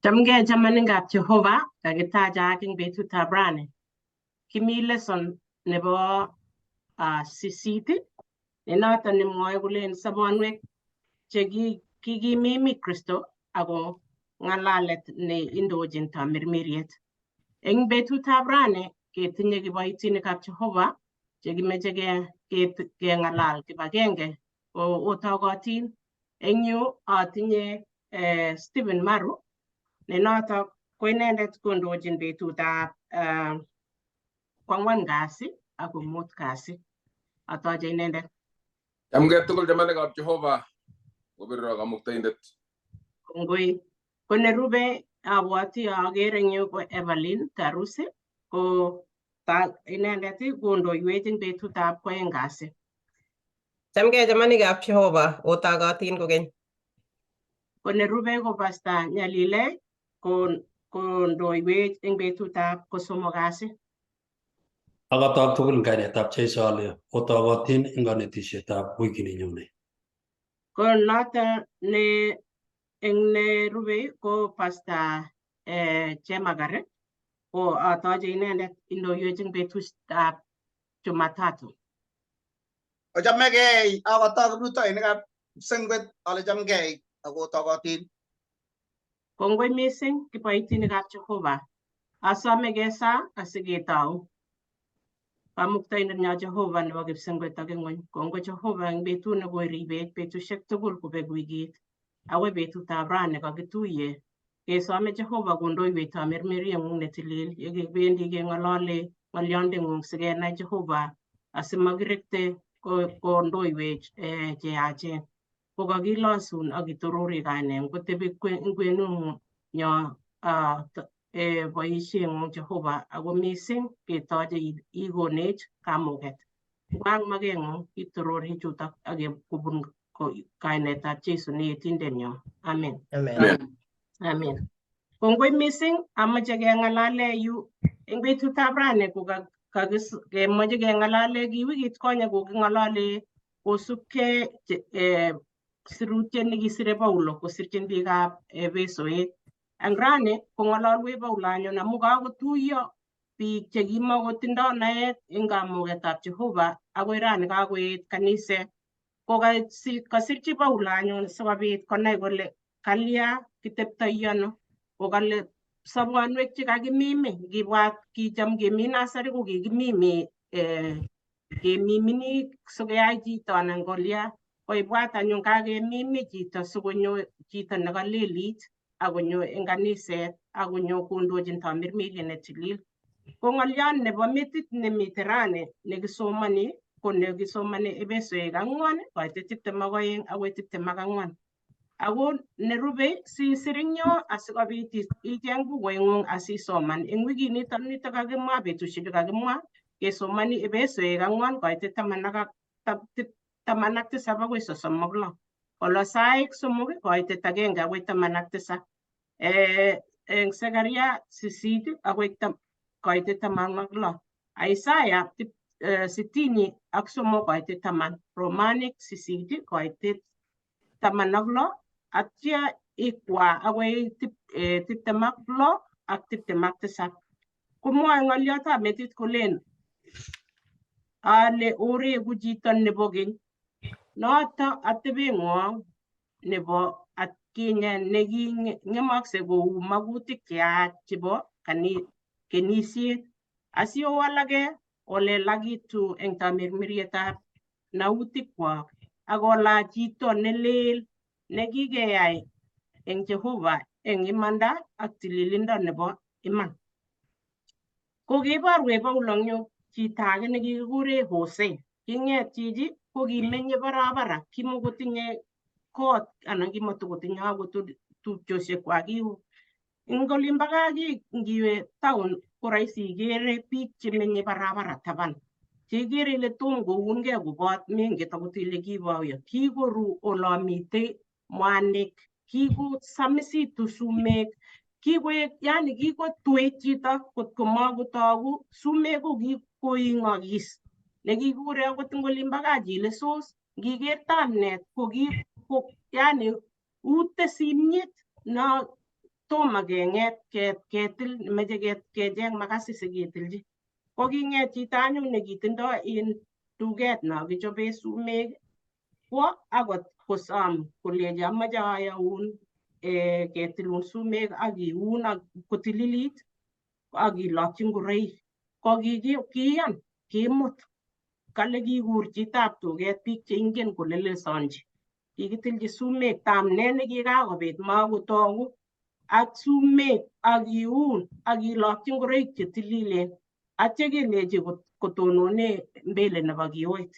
Chamgei chamanikab Jehova, kakitachak eng betutab rani. Kimi lesson nebo sisit, ne noton nemwoe kolen sobonwek che kikimimi Kristo ako ng'alalet ne indochin tamirmiriet. Eng betutab rani ketinye kiboitinikab Jehova chekimeche keng'alal kibagenge otogotin. Eng yu atinye Stephen Maru ne notok ko inendet kondochin betutab kwangwan kasi ak komut kasi. Atoche inendet. Chamgei tugul chamanikab Jehova, kobirro Kamuktaindet. Kongoi. Ko nerube abwati akere eng yu ko Evelyn Tarusi ko inendet kondoiwech eng betutab kwoeng kasi. Chamgei chamanikab Jehova, otogotin kokeny. Ko nerube ko Pastor Nyalile kondoiwech eng betutab kosomok kasi. Akotok tugul eng kainetab Jesu ale otogotin eng kanetisietab wikini nyone. Ko noto ne eng nerube ko Pastor Chemakare ko atoche inendet indoiwech eng betutab Jumatatu. Ochamegei akotok kiprutoinikab Kipsengwet ale chamgei ak otogotin. Kongoi mising kiboitinikab Jehova. Asome kesaa asiketou. Kamuktaindet nyo Jehova nebo Kipsengwet ak ing'weny. Kongoi Jehova eng betut nekoiribech betusiek tugul kobek wikit. Akoi betutab rani kakituiye. Kesome Jehova kondoiwech tamirmirieng'ung netilil yekibendi keng'olole ng'olyondeng'ung sikenai Jehova asimakirekte kondoiwech cheyachen. Kokakilosun ak kitorori kaineng'ung kotebi eng kwenung'ung nyo boisieng'ung Jehova ako mising ketoche ikonech kamuket. Ngwang makeng'ung kitorori chutok ak kobun kainetab Jesu ne etindenyo. Amen. Amen. Amen. Kongoi mising amoche keng'alale yu eng betutab rani ko kemoche keng'alale ki wikit konye koking'olole kosubkei sirutiet nekisire Paulo kosirchin biikab Efesoek. Eng rani kong'ololwech Paulo anyun amu kakotuiyo biik chekimakotindoi naet eng kamuketab Jehova akoi rani kakoet kaniset. Ko kasirchi Paulo anyun sikobit konai kole kalya kiteptoi ano. Ko kale sobonwek chekakimimi, ngibwat kicham kemi nasari ko kikimimi kemimini sikeyai chito anan kolya. Koibwat anyun kakemimi chito sikonyo chito nekalelit akonyo eng kaniset akonyo kondochin tamirmiriet netilil. Ko ng'oliot nebo metit nemiten rani nekisomoni ko nekisomoni Efesoek 4 koitet 22 akoi 24. Ako nerube sisir eng yo asikobit icheng bukuing'ung asisoman eng wikiniton nitok kakimwa betusiechu kakimwa kesomoni Efesoek 4 koitet 17 akoi 36. Kolosaik 3 koitet 1 akoi 17. Eng Sekaria 8 akoi koitet 16. Isaya 63 koitet 10. Romanik 8 koitet 16 atya ikwa akoi 26 ak 27. Komwoe ng'oliotab metit kolen ale oreku chito nebo keny noto atebeng'wong nebo atkinye neking'emokse kou makutik cheyach chebo kenisiet asiowalake olelakitu eng tamirmirietab nautikwak ak olach chito nelel nekikeyai eng Jehova eng imanda ak tililindo nebo iman. Ko kiborwech Paulo eng yu chito age nekikikure Jose. King'et chichi ko kimenye barabara, kimukotinye kot anan kimatakotinye akot tupchosiekwak. Eng olimbo gaa ngiwe town ko rahisi ikere biik chemenye barabara taban cheikere ile tom koungei kobot menget akot ile kibo auyo. Kikoru olomitei mwanik, kikosamisitu sumek, kikoek yani kikotuit chito kotko makotoku sumek ko kikoing'okis nekikikure akot eng olimbo gaa chilesos. Ngiker tamnet ko yani ute simiet no. Tomo keng'et ketil meche kecheng makasi siketilchi. Ko king'et chito anyun nekitindoi in duket no kichobe sumek kwo akot kosom kolechi amoche ayaun ketilun sumek ak iun ak kotililit ak ilokchi ngoroik. Ko kiiyan kimut kale kikur chitab tuket biik cheingen kolelesonchi. Kikitilchi sumek tamnet nekikakobit makotoku ak sumek ak iun ak ilokchi ngoroik chetililen atya kelechi kotonone mbele nebo kioit.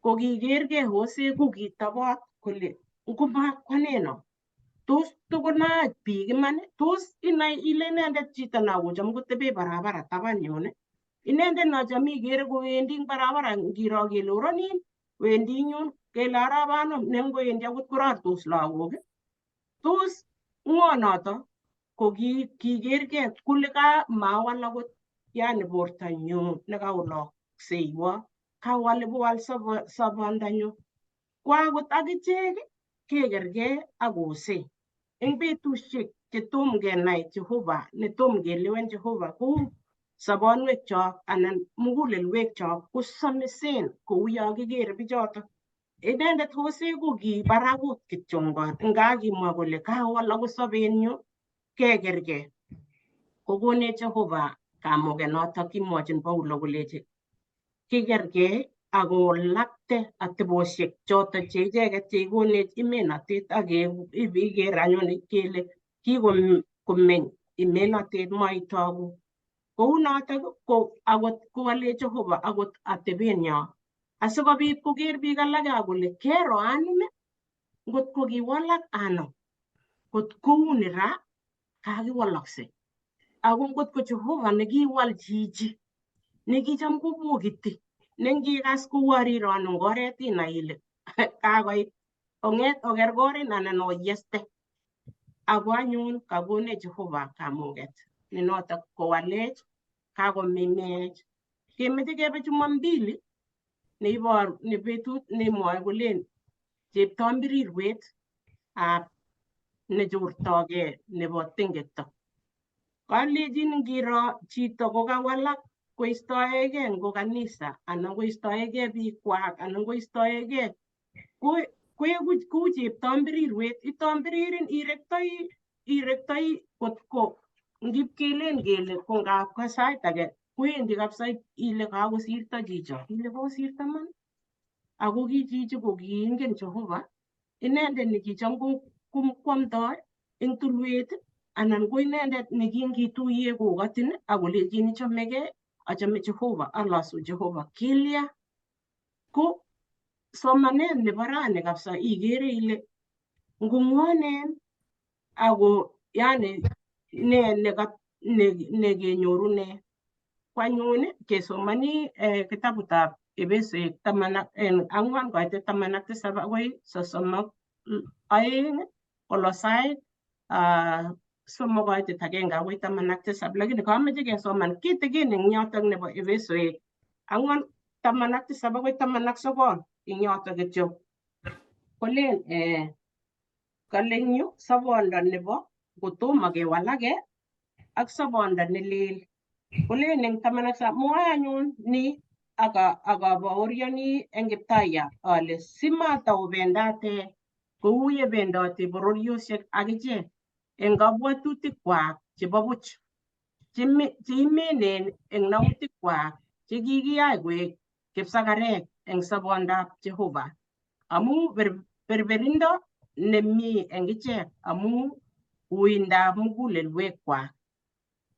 Ko kikergei Hosea ko kitobot kole ngomakwaneno tos tokonaach biik iman tos inai ile inendet chito no kocham kotebe barabara taban yun inendet nocham ikere kowendi eng barabara ngiro kele oronin wendi ing yun kele arap anom ne ngowendi akot korortos lagok tos ng'o noto ko kikergei kole ka mawal akot yani bortanyu nekaolokseiywo kawal ibowal sobondanyu ko akot akichek kekergei ak Hosea eng betusiek chetom kenai Jehova netom kelewen Jehova kou sobonwekchok anan mugulelwekchok kosomisen kou yo kikere bichoto. Inendet Hosea ko ki barakut kityongon nga kimwa kole kawal akot sobenyu kekergei. Kokonech Jehova kamuget notok kimwochin Paulo kolechi kikergei akolakte atebosiek choto che icheket cheikonech imenotet ak iker anyun kele kikomeny imenotet moitoku. Kounotok ko akot kowalech Jehova akot atebenyo asikobit koker biik alake akole kero anum ngot ko kiwalak ano kot kouni ra kakiwalokse. Ako ngot ko Jehova nekiwal chichi nekicham kobokiti nengikas kowariron eng oret inai ile kakoit ong'et okerkorin anan oyeste. Ako anyun kakonech Jehova kamuget nenotok kowalech kakomimech. Kemeche kebe Jumambili neiboru ne betut nemwoe kolen cheptombirirwet ab nechortogei nebo tengekto. Kalechin ngiro chito kokawalak koistoegei ngo kanisa anan koistoegei biikwak anan koistoegei koeku kou cheptombirirwet itombiririn irektoi kotko ngipkelen kele ko ngap ko sait age kowendi kabisa ile kakosirto chicho ile kosirto man ako ki chichi ko kiingen Jehova inendet nekicham kwamdoi eng tulwet anan ko inendet nekingituye kokotin akolechin ichomegei achome Jehova alosu Jehova kilya ko somanet nebo rani kabisa ikere ile ngong'wonen ako yani ne nekenyorune kwanyun kesomoni kitabutab Efesek 14 koitet 17 akoi 32 Kolosaik 3 koitet 1 akoi 17 lakini kameche kesoman kitikin eng yotok nebo Efesek 4 17 akoi 19 eng yotok kityo kolen kale eng yu sobondo nebo kotomo kewalake ak sobondo nelel kolen eng 17 mwoe anyun ni akabaorioni eng Kiptayat ale simataobendate kou yebendoti bororiosiek akichek eng kabwatutikwak chebo buch cheimenen eng nautikwak chekikiyai koek kipsakarek eng sobondab Jehova amu berberindo nemi eng ichek amu uindab mugulelwekwak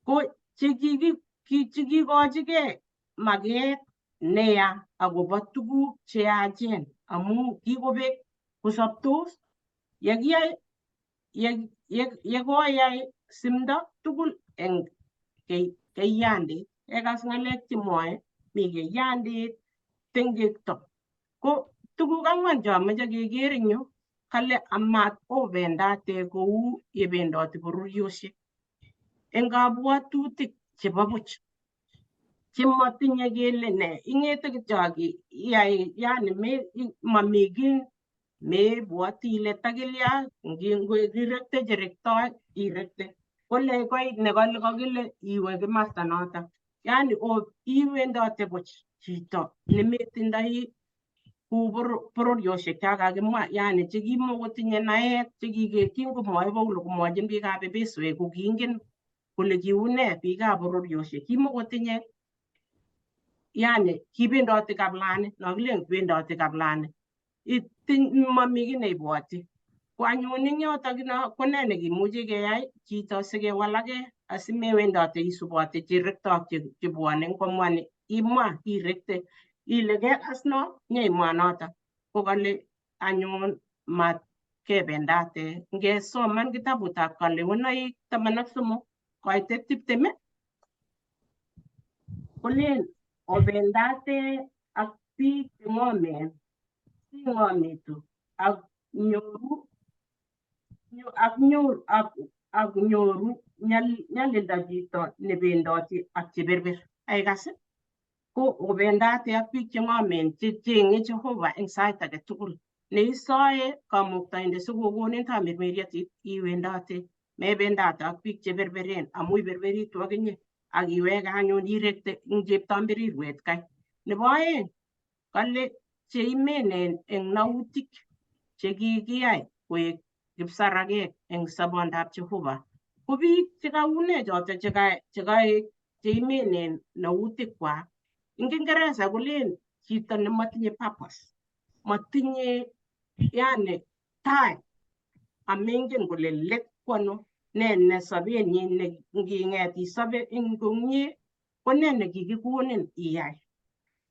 ko chekikochigei maket neya akobo tuguk cheyachen amu kikobek kosobtos yekoyai simdo tugul eng keiyandit. Kekas ng'alek chemwoe mi keiyandit tengekto ko tuguk ang'wan chomoche keker eng yu kale amat obendate kou yebendoti bororiosiek eng kabwatutik chebo buch chemotinye kele ne ing'ete kityo ak iyai yani mami kiy Mebwoti ile takilya ngirekte cherektoi irekte kole koit nekole kokile iwe kimasta noton. Yani iwendote buch chito nemetindoi kou bororiosiek cha kakimwa, yani chekimokotinye naet, chekingomwoe Paulo komwochin biikab Efesowek ko kingen kole kiune biikab bororiosiek, kimokotinye yani kibendoti kaplani, nokilen bendoti kaplani, mami kiy neibwoti. Ko anyun eng yotok ino ko nee nekimuchi keyai chito sikewalake asimewendote isubote cherektok chebwone ngomwani imwa irekte ile kekas no nyeimwa notok. Ko kale anyun mat kebendate ngesoman kitabutab Kalewenoik 13 koitet 20 kolen obendate ak biik cheng'omen sing'omitu ak nyoru ak nyoru nyalilda chito nebendoti ak cheberber. Aikas ko obendate ak biik cheng'omen checheng'e Jehova eng sait age tugul neisoe Kamuktaindet sikokonin tamirmiriet iwendote mebendate ak biik cheberberen amu iberberitu akinye ak iweke anyun irekte eng cheptambirirwet kai. Nebo aeng kale cheimenen eng nautik chekikiyai koek kipsarakek eng sobondab Jehova. Ko biik chekaune choto chekaek cheimenen nautik kwak. Eng Kiingereza kolen chito nemotinye purpose, motinye yani tai amengen kole let kwano ne ne sobenyin ne nging'et isobe eng komie ko ne nekikikonin iyai.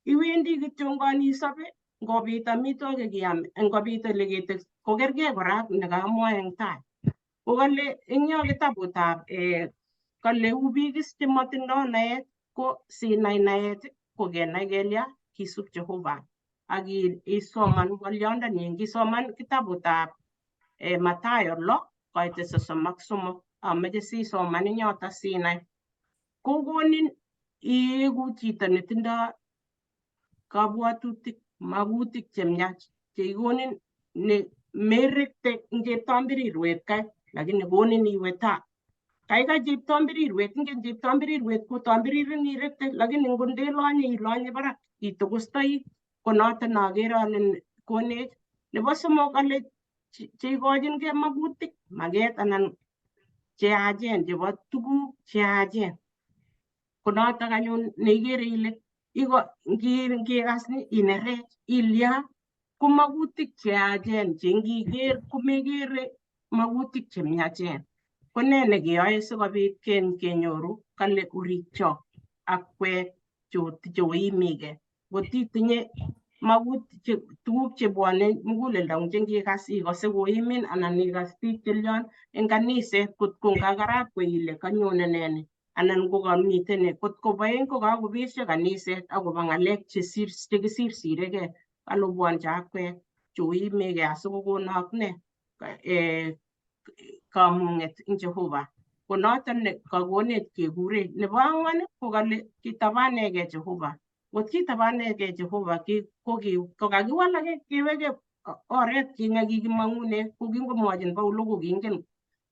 Iwendi kityongon isobe ngobit amitwogik iam, ngobit ole kokergei kora ak nekamwae eng tai. Ko kale eng yo kitabutab kale u biik is chemotindoi naet ko sinai naet ko kenai kelya kisub Jehova ak isoman ng'olyondonyin. Ngisoman kitabutab Mathayo 6 koitet 33 amoche sisoman eng yoto sinai. Kokonin iegu chito netindoi kabwatutik magutik chemiach cheikonin ne merekte eng cheptambirirwet kai lakini konin iwe taa. Kaikai cheptambirirwet, ingen cheptambirirwet ko tambiririn irekte lakini ngondelonye ilonye barak itokostoi ko noton nokere ale konech. Nebo somok ale cheikochinkei magutik maket anan cheyachen chebo tuguk cheyachen. Ko notok anyun neikere ile ngikas ni inerech ilya ko magutik cheyachen che ngiker komekere magutik chemiachen. Ko ne nekeyoe sikobit kenyoru kale orikchok ak kwek cheoimike. Ngot itinye magutik tuguk chebwone muguleldangung che ngikas ikose koimin anan ikas biik chelyon eng kaniset kotko ngakarap ile kanyone nee ni anan ko kamiten ne kot ko boeng ko kakobesyo kaniset akobo ng'alek chekisirsirekei kale obwoncho akwek cheoimeke asikokonok ne kamung'et eng Jehova. Ko noton ne kakonech kekure. Nebo ang'wan ko kale kitabanegei Jehova. Ngot kitabanegei Jehova ko kakiwalake keweke oret kinye kikimong'une ko kingomwochin Paulo ko kingen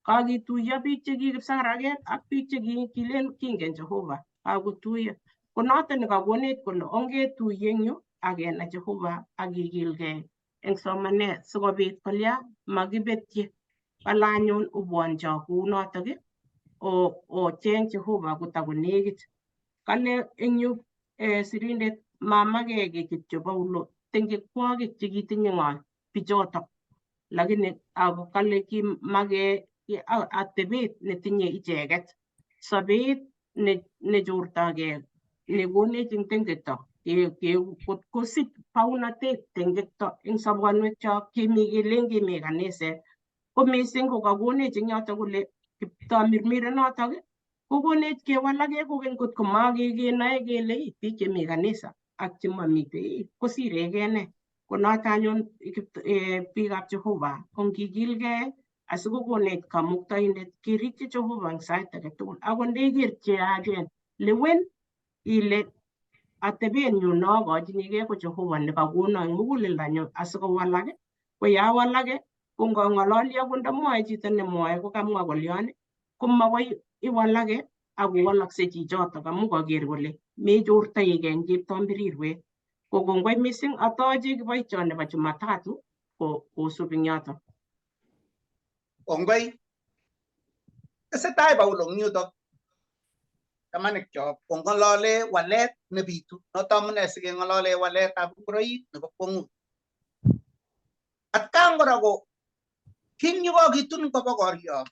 kakituiyo biik che ki kipsaraket ak biik che kilen kingen Jehova kakotuiyo. Ko noton nekakonech kole ongetuiye eng yu ak kenai Jehova ak kikilgei eng somanet sikobit kolya makibetyi. Kale anyun obwoncho kounotok ocheng Jehova kotakonekit. Kale eng yu sirindet mamakei kiy kityo Paulo tengekwokik chekitinye ng'o bichotok lakini ako kale kimake atebet netinye icheket sobet nechortogei nekonech eng tengekto kot kosich baunatet tengekto eng sobonwekchok kemi kelen kemi kaniset ko mising ko kakonech eng yotok kole kiptamirmirenotok kokonech kewalake kokeny kot ko makekenoe kele biik chemi kanisa ak chemomitei kosirekei nee. Ko noto anyun biikab Jehova ongikilgei asikokonech Kamuktaindet kerikyi Jehova eng sait age tugul akot ndeker cheyachen lewen ile atebenyu nokochinikei ko Jehova nekakono eng muguleldonyu asikowalak Ko yawalake ko ngong'ololi akot ndamwoe chito nemwoe kokamwa kolyon ko makoi iwalake ak kowalakse chichotok amu kaker kole mechortoigei eng cheptombirirwet. Ko kongoi mising atoche kiboitiot nebo Jumatatu kosub eng yotok. Kongoi. Tesetai Paulo eng yutok chamanikchok kong'olole walet nebitu. Noto amune sikeng'olole waletab ngoroik nebo kwong'ut. Atkan kora ko kinyokokitun kobokoryo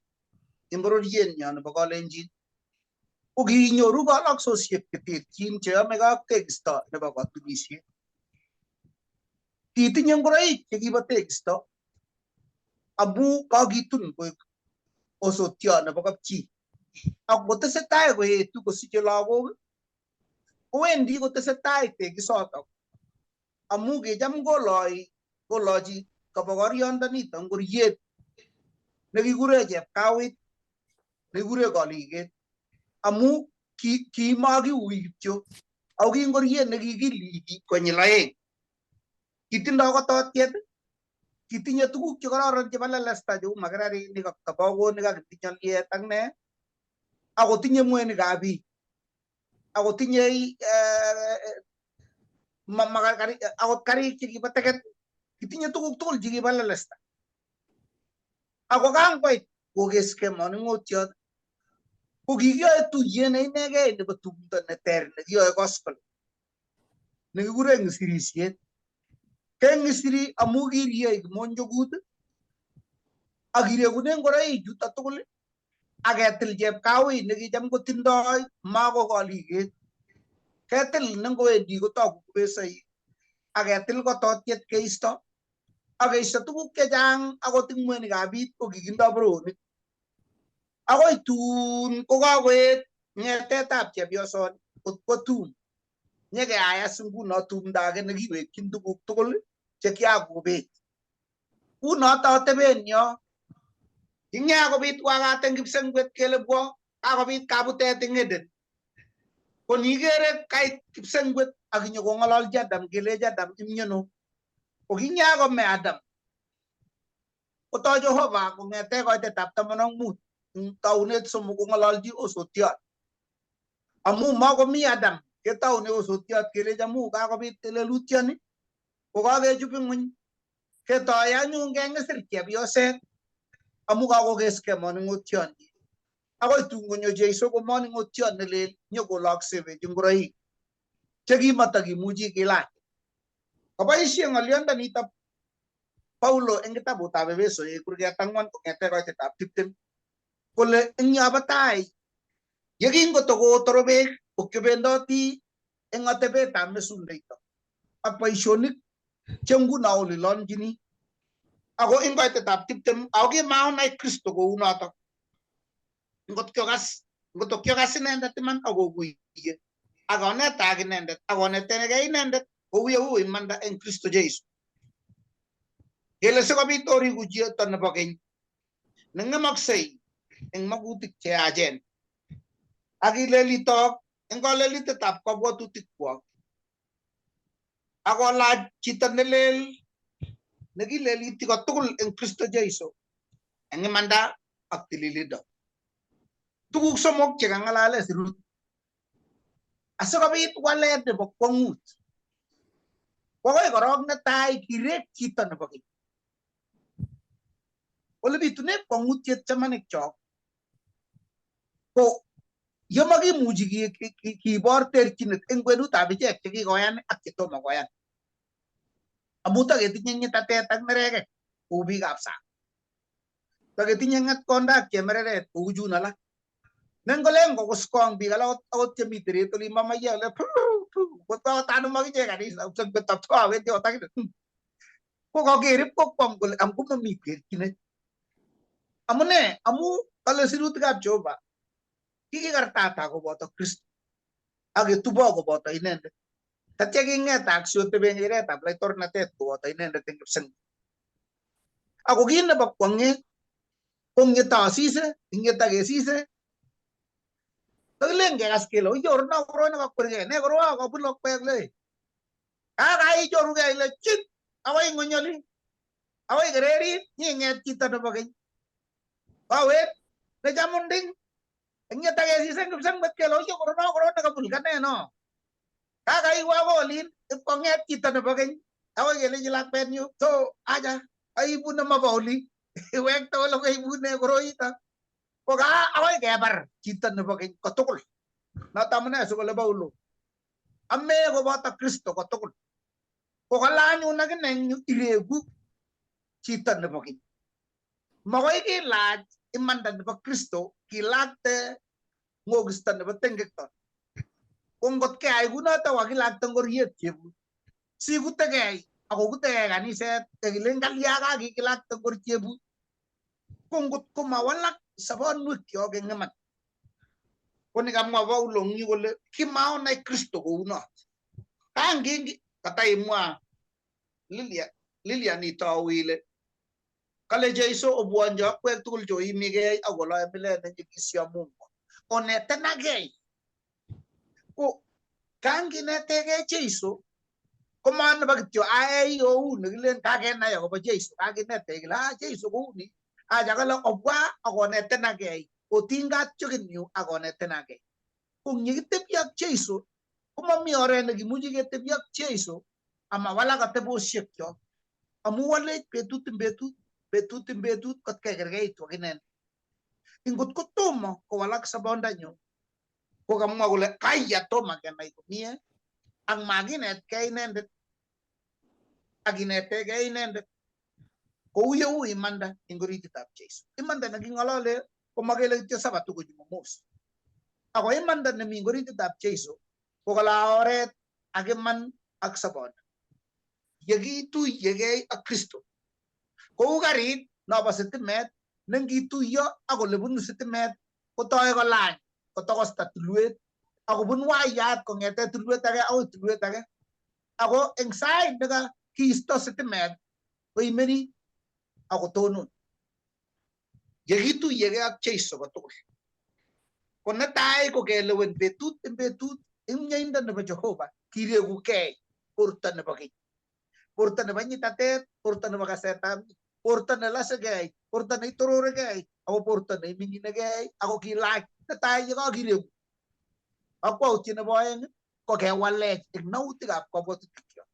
eng bororienyo nebo Kalenjin ko kinyoru kaloksosiek cheterchin cheyomegei ak tekisto nebo katunisiet. Kitinye ngoroik chekibo tekisto amu kakitun koek osotyo nebo kapchi. Ak kotesetai koetu kosiche lagok kowendi kotesetai tekisotok amu kicham koloi kolochi kobokoryondonito ngoriet nekikure chepkawit nekikure koliket amu kimakiui kityo ako ki ngoriet nekikiliki konyil aeng. Kitindoi kototiet, kitinye tuguk chekororon chebo lelesta cheu makererinik ak tabokonik ak kitinyoliet ak ne, akotinye mwenikab biik, akotinye akot karik chekibo teket, kitinye tuguk tugul chekibo lelesta. Ako kangoit kokeskei manung'otiot ko kikiyoe tuyet ne inegei nebo tumdo neter nekiyoe koskolen nekikure ngisirisiet. Kengisiri amu kirie kimonjokut ak kirekune ngoroik chuto tugul ak ketil chepkawit nekicham kotindoi mako koliket. Ketil nengowendi kotoku kubesoik ak ketil kototiet keisto ak keisto tuguk chechang akot ing mwenikab bit ko kikindo boronik. Akoi tun kokakoet ng'etetab chepyosoni kot kwo tum nyekeayas nguno tumdo age nekiwekyin tuguk tugul chekiakobet. Unoto ateben yo king'yakobit wakat eng kipsengwet kele bwo kakobit kabutet eng Eden. Ko nikere kait kipsengwet ak kinyokong'ololchi Adam kelechi Adam imyono. Ko kingyakome Adam kotoi Jehova kong'ete koitetab 15 eng taunet 3 kong'ololchi osotiot. Amu makomi Adam ketoune osotiot kelechi amu kakobit lelutioni kokakechub ing'weny ketoi anyun kengisir chepyoset amu kakokeskei manung'otionyi. Akoi tun konyo Jeiso ko manung'otiot nelel nyokoloksewech ingoroik chekimatakimuchi kilach. Kaboisie ng'olyondonito Paulo eng kitabutab Efesoek kurget 4 kong'ete koitetab 20 kole eng yobo tai yekingotokotoro beek ko kiobendoti eng atebetab mesundeito ak boisionik che nguno olilonjini. Ako eng koitetab 20 ako kimaonai Kristo kounotok. Ngot kiokas ngot kiokas inendet iman akokuiye ak onetak inendet ak onetegei inendet kou yeu imanda eng Kristo Jesu. Kele sikobit oriku chito nebo keny neng'emoksei eng makutik cheyachen ak ilelitok eng kalelitetab kabwatutikwok ak olach chito nelel nekileliti kotugul eng Kristo Jesu eng imanda ak tililindo. Tuguk somok chekang'alale sirut asikobit walet nebo kwong'ut. Kokoi korok netai kirek chito nebo keny. Ole bitune kwong'utiet chamanikchok ko yemokimuchi kibor terchinet eng kwenutab ichek chekikoyan ak chetomo koyan. Amu taketinye ng'etatet ak nerekek kou biikab sang. Taketinye ng'etkonda ak chemereret kou chun alak. Nengolen kokuskong biik alak akot chemi teret olimbo maiyek ale kotanum akichek kanisa awendi otakine. Ko kaker ipkokwong kole am komomi terchinet. Amune amu kale sirutikab Jehova kikikartata koboto Kristo ak ketubo koboto inendet. Tatya king'etak sioteben keretab laitornatet koboto inendet eng kipsengwet. Ako kit nebo kwong'et ko ng'eto asise, ng'eto kesise takilen kekas kele oichoruno koroi nekakwergei ne koroi kabun okwek le kakaichorugei ile chit akoi ing'ony oli. Akoi kererit nying'et chito nebo keny. Kowet nechamun ding. Eng yetakesisen kipsengwet kele osho korono korono kabul kane no. Kakaiwa akoi olin ipkong'et chito nebo keny akoi kelechi lakwenyu so acha aibu nemobo oli iwekte ole koibune koroito. Ko ka akoi kebar chito nebo keny kotugul. Noto amune sikole Paulo ame koboto Kristo kotugul. Ko kale anyun akine eng yu ireku chito nebo keny. Makoi kilach imanda nebo Kristo kilakte ng'okisto nebo tengekto. Ko ngot keyai kunoto kakilakte ngoriet chebut. Sikutekei akokutekei kaniset kekilen kalya kakikilakte ngor chebut. Ko ngot komawalak sobonwekyok eng iman. Ko nikamwa Paulo eng yu kole kimaonai Kristo kounot. Kangingi kataimwa Lilia Lilian itou ile kale Jeiso obwoncho akwek tugul choimigei ak oloe milet nenyikisio Mungu. Onetenagei. Ko kanginetegei Jeiso koma nebo kityo a e i o u nekilen kakenai akobo Jeiso kakinetech kele ah Jeiso kouni acha kale obwa akonetenagei otiny kapchokinyu akonetenagei. Ko ngikitebi ak Jeiso komomi oret nekimuchi ketebi ak Jeiso amawalak atebosiekyok amu walech betut eng betut betut eng betut kot kekerkeitu ak inendet. Ingot kotomo kowalak sobondanyu ko kamwa kole kaya tomo kenai komie ak makinetkei inendet ak kinetegei inendet kou yeu imanda eng orititab Jeiso. Imanda neking'olole komakele kityo Sabato ko Jumamos. Ako imanda nemi eng orititab Jeiso ko kala oret ak iman ak sobondo. Yekituiyegei ak Kristo kou karit nobo sitimet nengituiyo ak olebunu sitimet kotoi kolany kotokosta tulwet akobun wayat kong'ete tulwet age akoi tulwet age ako eng sait nekakiisto sitimet koimeni akotonon. Yekituiyegei ak Jeiso kotugul ko netai ko kelewen betut eng betut eng mieindo nebo Jehova kirekukei borto nebo keny borto nebo nyitatet borto nebo kasetab borto nelasekei borto neitororikei ako borto neiminginekei ako kilach netai yekakireku Kakwautiet nebo oeng ko kewalech eng nautikab kabwatutikyok.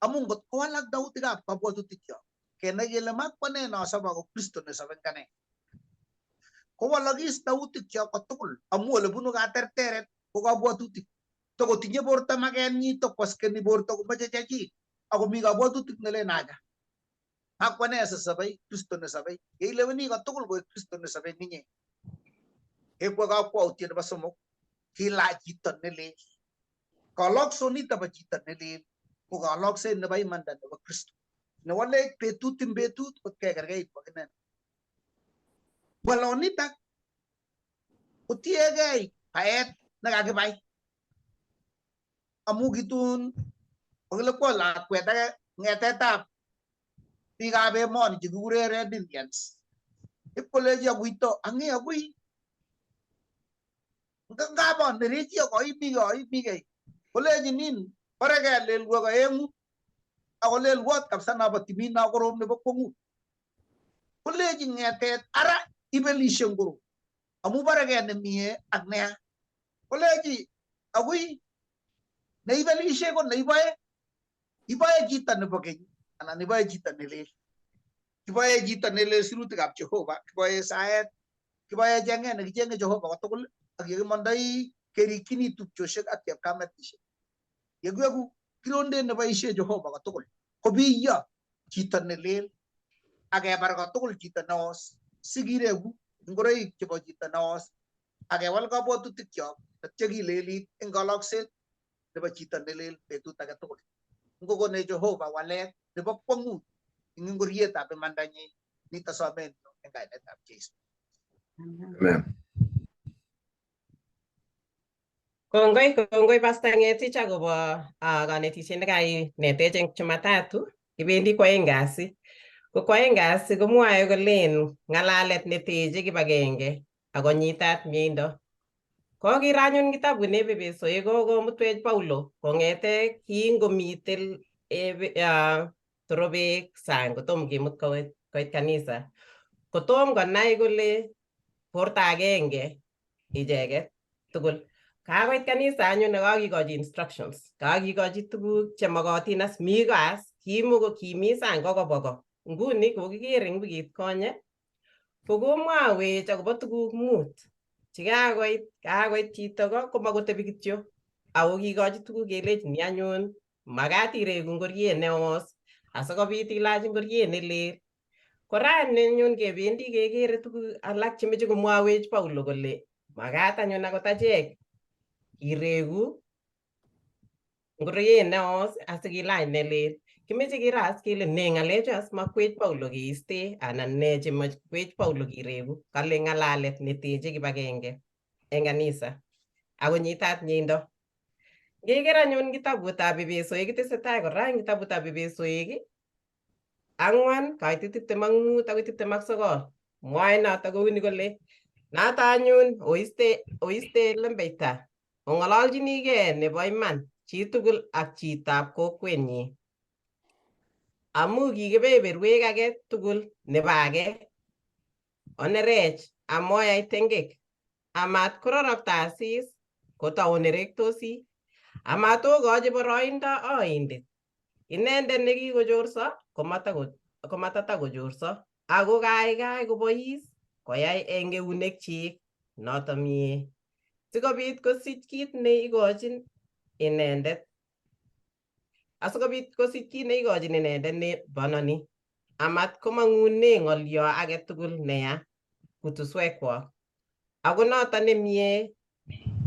Amu ngot kowalak nautikab kabwatutikyok kenai kele makwane nosob ako Kristo nesobe eng ane. Kowalakis nautikyok kotugul amu ole bunu katerteret ko kabwatutik. Tokotinye borto makenyi tokwaskeni borto komoche chechik akomi kabwatutik nelen acha. Makwane asisobei Kristo nesobei. Yeileweni kotugul koek Kristo nesobei eng inye. Kekwe kakwautiet nebo somok kilach chito nelel. Kaloksonito bo chito nelel ko kalokset nebo imanda nebo Kristo newalech betut eng betut kot kekerkeit ak inendet. Walonitak kotiegei baet nekakibai amu kitun kokile kwo lakwet age ng'etetab biikab emoni chekikure Red Indians ipkolechi akuito ang'e akui ngap anerechi ak aimigei aimigei kolechi nin borekei lelwek aeng'u ako lelwot kabisa nobo timin no korom nebo kwong'ut kolechi ng'etet ara ibelishe ngoro amu borekei nemie ak neya kolechi akui neibelishe ko neiboe iboe chito nebo keny anan iboe chito nelel kiboe chito nelel sirutikab Jehova kiboe saet kiboe cheng'et nekichenge Jehova kotugul ak yekimondoi kerikchini tupchosiek ak chepkamatisiek yekiweku kirondet neboisie Jehova kotugul kobiyo chito nelel ak kebar kotugul chito neos sikireku ngoroik chebo chito neos ak kewal kabwatutikyok atya kilelit eng kalokset nebo chito nelel betut age tugul. Ngokonech Jehova walet nebo kwong'ut eng ingorietab imandanyi nito somenyu eng kainetab Jesu. Amen. Kongoi, kongoi Pastor Ngetich akobo konetisiet nekainetech eng Jumatatu. Kibendi kwoeng kasi. Ko kwoeng kasi komwoe kolen ng'alalet neteche kibagenge ako nyitat mieindo. Kokiro anyun kitabut ne Epesoik ko komutwech Paulo kong'ete kingomiten torobek sang kotom kemut koit kanisa. Kotom konai kole borto agenge icheket tugul. Kakoit kanisa anyun nekakikochi instructions, kakikochi tuguk chemokotin as mi ko as kimuko kimi sang kokobwa ko. Nguni kokiker eng wikit konye kokomwawech akobo tuguk mut chekakoit kakoit chito ko komakotebi kityo ako kikochi tuguk kelechini anyun makat ireku ngoriet neos asikobit ilach ngoriet nelel. Kora anyun kebendi kekere tuguk alak chemeche komwawech Paulo kole makat anyun akot achek kireku ngoriet neos asikilach nelel. Kimeche kiro as kele ne ng'alechu as makwech Paulo keiste anan ne chemakwech Paulo kireku. Kale ng'alalet neteche kibagenge eng kanisa ako nyitat mieindo. Ngeker anyun kitabutab Epesoik kitesetai kora eng kitabutab Epesoik 4:25 akoi 29. Mwae noto kouni kole noto anyun oiste lembeita ong'ololchinigei nebo iman chitugul ak chitab kokwenyi amu ki kebeberwek age tugul nebo age onerech amoyai tengek amat kororokto asis kotaonerektosi amat okochi boroindo oindet inendet nekikochorso komatatakochorso ako kaikai kobois koyai eng eunekchik noto mie sikobit kosich kit neikochin inendet asikobit kosich kit neikochin inendet ne bononi amat komang'une ng'olyo age tugul neya kutuswekwok ako noto nemie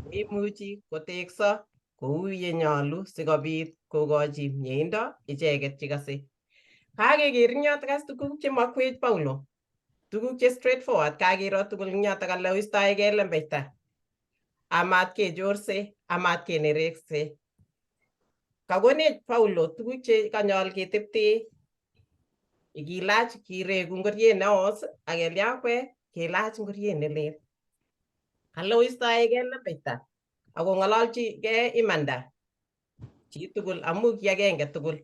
neimuchi kotekso kou yenyolu sikobit kokochi mieindo icheket chekase. Kakeker eng yotok as tuguk chemakwech Paulo, tuguk che straightforward kakiro tugul eng yotok kale oistoegei lembeita amat kechorse amat kenerekse. Kakonech Paulo tuguk che kanyol ketepte kilach kireku ngoriet neos ak kelyakwek kelach ngoriet nelel. Kale oistoegei lembeita ako ng'ololchigei imanda chitugul amu ki agenge tugul.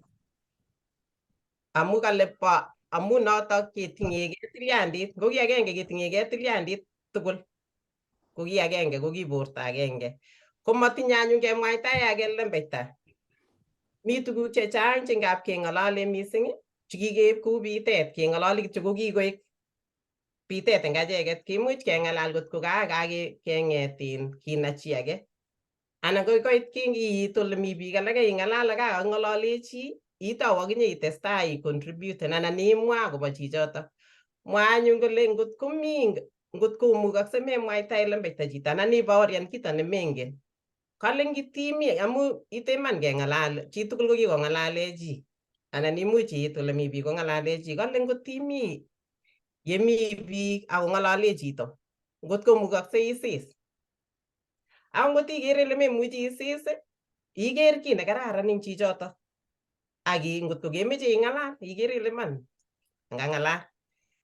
Amu kale po amu notok ketinyegei tilyandit ngo ki agenge ketinyegei tilyandit tugul ko ki agenge ko ki borto agenge. Komatinye anyun kemwaitae age lembeita. Mi tuguk chechang che ngap keng'olole mising chekikeib kou bitet keng'ololi kityo ko kikoik bitet eng acheket kimuch keng'alal kotko keng'et kinai chi age anan ko koit kingiit ole mi biik alake ing'alal ak kakang'olole chi itou akinye itestai icontributen anan imwa akobo chichoto. Mwa anyun kole ngot komi ngot komukokse memwaitae lembeita chito anan ibaorian kito nemengen. Kale ngitimi amu ite iman keng'alal chitugul ko kikong'alale chi anan imuch iit ole mi biik kong'alale chi kale ngot imi yemi biik akong'alale chito ngot komukokse isis ako ngot ikere ile memuchi isis iker kiy nekararan eng chichoto ak ngotko kemeche ing'alal ikere ile man ngang'alal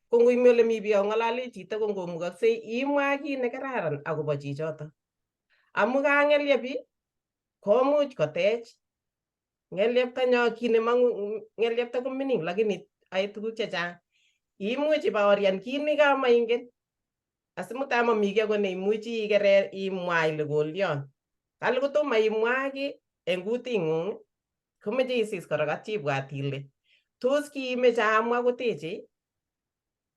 ko ngoimi ole mi biik akong'alale chito ko ngomukokse imwa kiy nekararan akobo chichoto amu kang'elyepi komuch kotech ng'elyeptanyo kiy nemong'u ng'elyepta komining lakini ae tuguk chechang imuch ibaorian kit nekamaingen asimutai mami kiy akot neimuchi ikere imwa ile kolion kale kotomo imwa kiy eng kuting'ung komeche isis korok atya ibwat ile tos kiimeche amwa koteche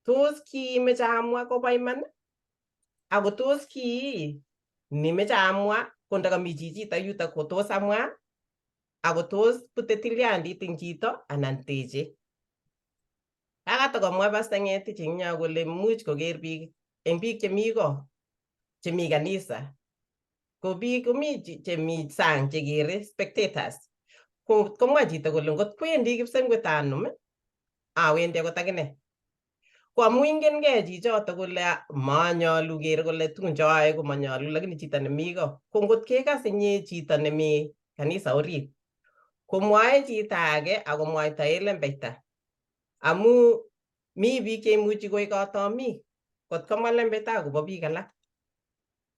tos kiimeche amwa kobo iman ako tos kii nimeche amwa ko ndakami chichito yuto ko tos amwa ako tos bute tilyandit eng chito anan teche. Kakatakomwa Pastor Ng'etich eng yo kole much koker biik eng biik chemi ko chemi kanisa ko biik komi chemi sang chekere spectators ko komwa chito kole ngot kwendi kipsengwet anum awendi akot akine ko amu ingenkei chichoto kole manyolu kere kole tugun choyoe komanyolu lakini chito nemi ko ko ngot kekas inye chito nemi kanisa orit komwae chito age akomwaitae lembeita amu mi biik cheimuchi koik katomik kot komwa lembeita akobo biik alak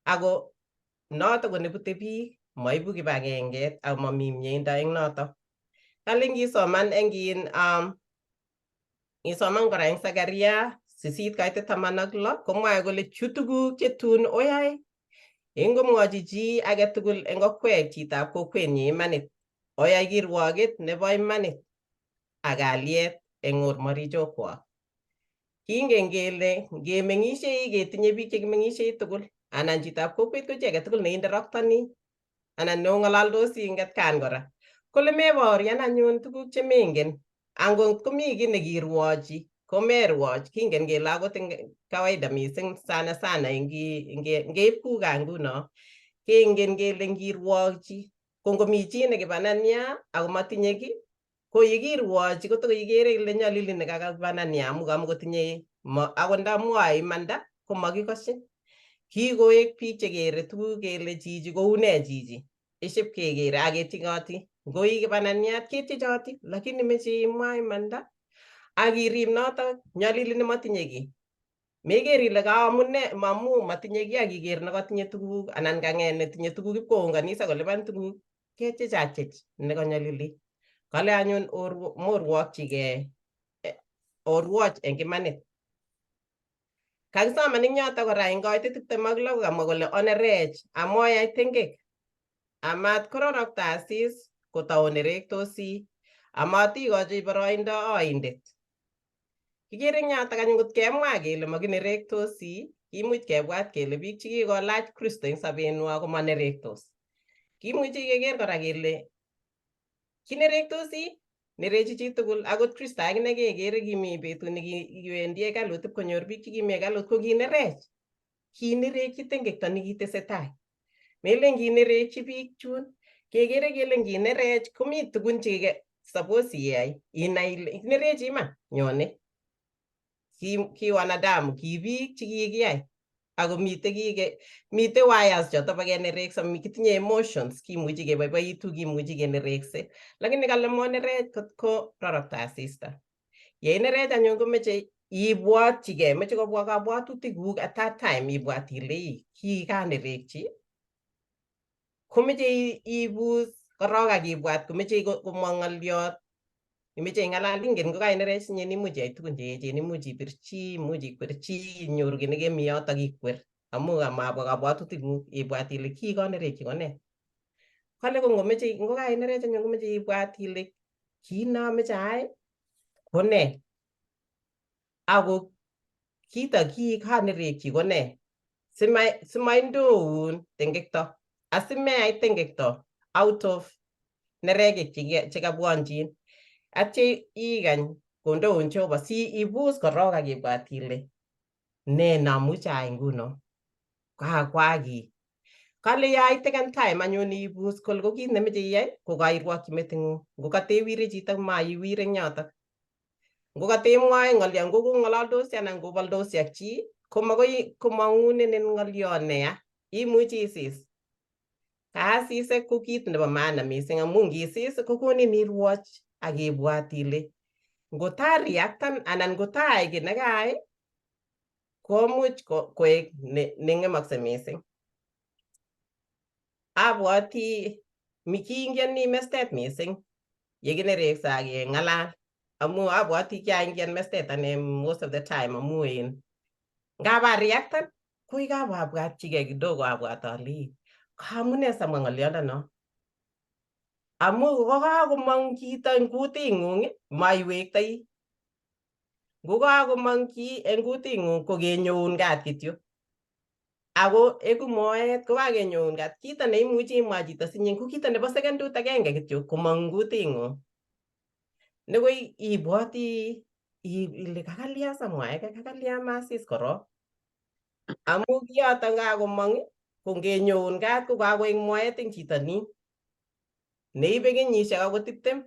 ako noto ko nebute biik maibu kibagenget ak mami mieindo eng noto. Kale ngisoman eng in ngisoman kora eng Zakaria 8:16 komwae kole chu tuguk che tun oyae ingomwochi chi age tugul eng okwek chitab kokwenyi imanit oyai kirwoket nebo imanit ak kalyet eng ormorichokwok. Kingen kele ngemeng'ishei ketinye biik chekimeng'ishei tugul anan chitab kokwet ko chi age tugul neinterektoni anan neong'ololdosi eng atkan kora. Kole mebaorian anyun tuguk chemengen angot komi kiy nekirwochi komerwoch kingen kele akot eng kawaida mising sana sana ngeip kuka nguno kengen kele ngirwokchi ko ngomi chi nekibanania ako matinye kiy ko yekirwochi kotokoikere ile nyalili nekakabanania amu kamakotinye akot ndamwoe imanda komakikoshin kikoek biik chekere tuguk kele chichi koune chichi iship kekere aketchikoti ngoi kibananiat ketchechoti lakini meche imwa imanda ak irib notok nyalili nemotinye kiy meker ile kaamune mamu matinye kiy ak iker nekatinye tuguk anan kang'et netinye tuguk ipkounganis akolipan tuguk ketchechachech nekanyalili kale anyun morwokchigei orwoch eng imanit kakisoman eng yoto kora eng koitet 26 kokamwa kole onerech amoyai tengek amat kororokto asis kotaonerektosi amat ikochi boroindo oindet kikere eng yotok anyun ngot kemwa kele makinerektosi kimuch kebwat kele biik chekikolach Kristo eng sobenwa komanerektos kimuchi keker kora kele kinerektosi nerechi chitugul akot Kristo akine kekere kimi betut nekiwendi hekalut ipkonyor biik chekimi hekalut ko kinerech kinerekyi tengekto nekitesetai melen kinerekyi biik chun kekere kele nginerech komi tugun che suppose iyai inai ile inerechi iman nyone ki wanadamu ki biik chekikiyai ako mitei kike mitei wires choto bo kenerekso kitinye emotions kimuchi keboiboitu kimuchi kenerekse lakini kale monerech kotko rorokto asista yeinerech anyun komeche ibwotchigei meche kobwa kabwatutikuk at that time ibwat ile ii kikanerekchi komeche ibus korok ak ibwat komeche komong ng'oliot imeche ing'alal ingen kokainerech inye imuch iyai tugun cheechen imuch ibir chi imuch ikwer chi inyoru kiy nekemi yotok ikwer amu mabwa kabwatutikuk ibwat ile kii kanerekchi kone kale ko ngomeche ngokainerech anyun komeche ibwat ile kiit nameche ayai kone ako kito kii kanerekchi kone simaindoun tengekto asimeyai tengekto out of nerekek chekabwonjin atya ikany kondoun Jehova si ibus korok ak ibwat ile ne namuche ayai nguno kakwaki kale yaiteken time anyun ibus kole ko kit nemeche iyai ko kairwokyi meting'ung ngokatewire chito maiwir eng yotok ngokatemwoe ng'olyo ngokong'ololdosi anan ngoboldosi ak chi komakoi komong'unenin ng'olyo neya imuchi isis kaasisek ko kit nebo maana mising amu ngisis kokonin irwoch ak ibwat ile ngotariaktan anan ngotaai kiy nekaai komuch koek neng'emokse mising abwati kiingioni mestet mising yekinerekse ak keng'alal amu abwati kiaingian mestet ane most of the time amu in ngap areactan koi kabwatchigei kidogo abwat ale ii kaamune samwa ng'oliondono amu kokakomong kito eng kuting'ung maiwektoi ngokakomong ki eng kuting'ung ko kenyoun kat kityo ako eku moet kokakenyoun kat kito neimuchi imwa chito sinye ko kito nebo sekendut agenge kityo komong eng kuting'ung nekoi ibwoti ile kakalya samwae kakalya masis korok amu kiyoto kakomong ko ngenyoun kat ko kakoek moet eng chito nin neibe kenyisiek akot 20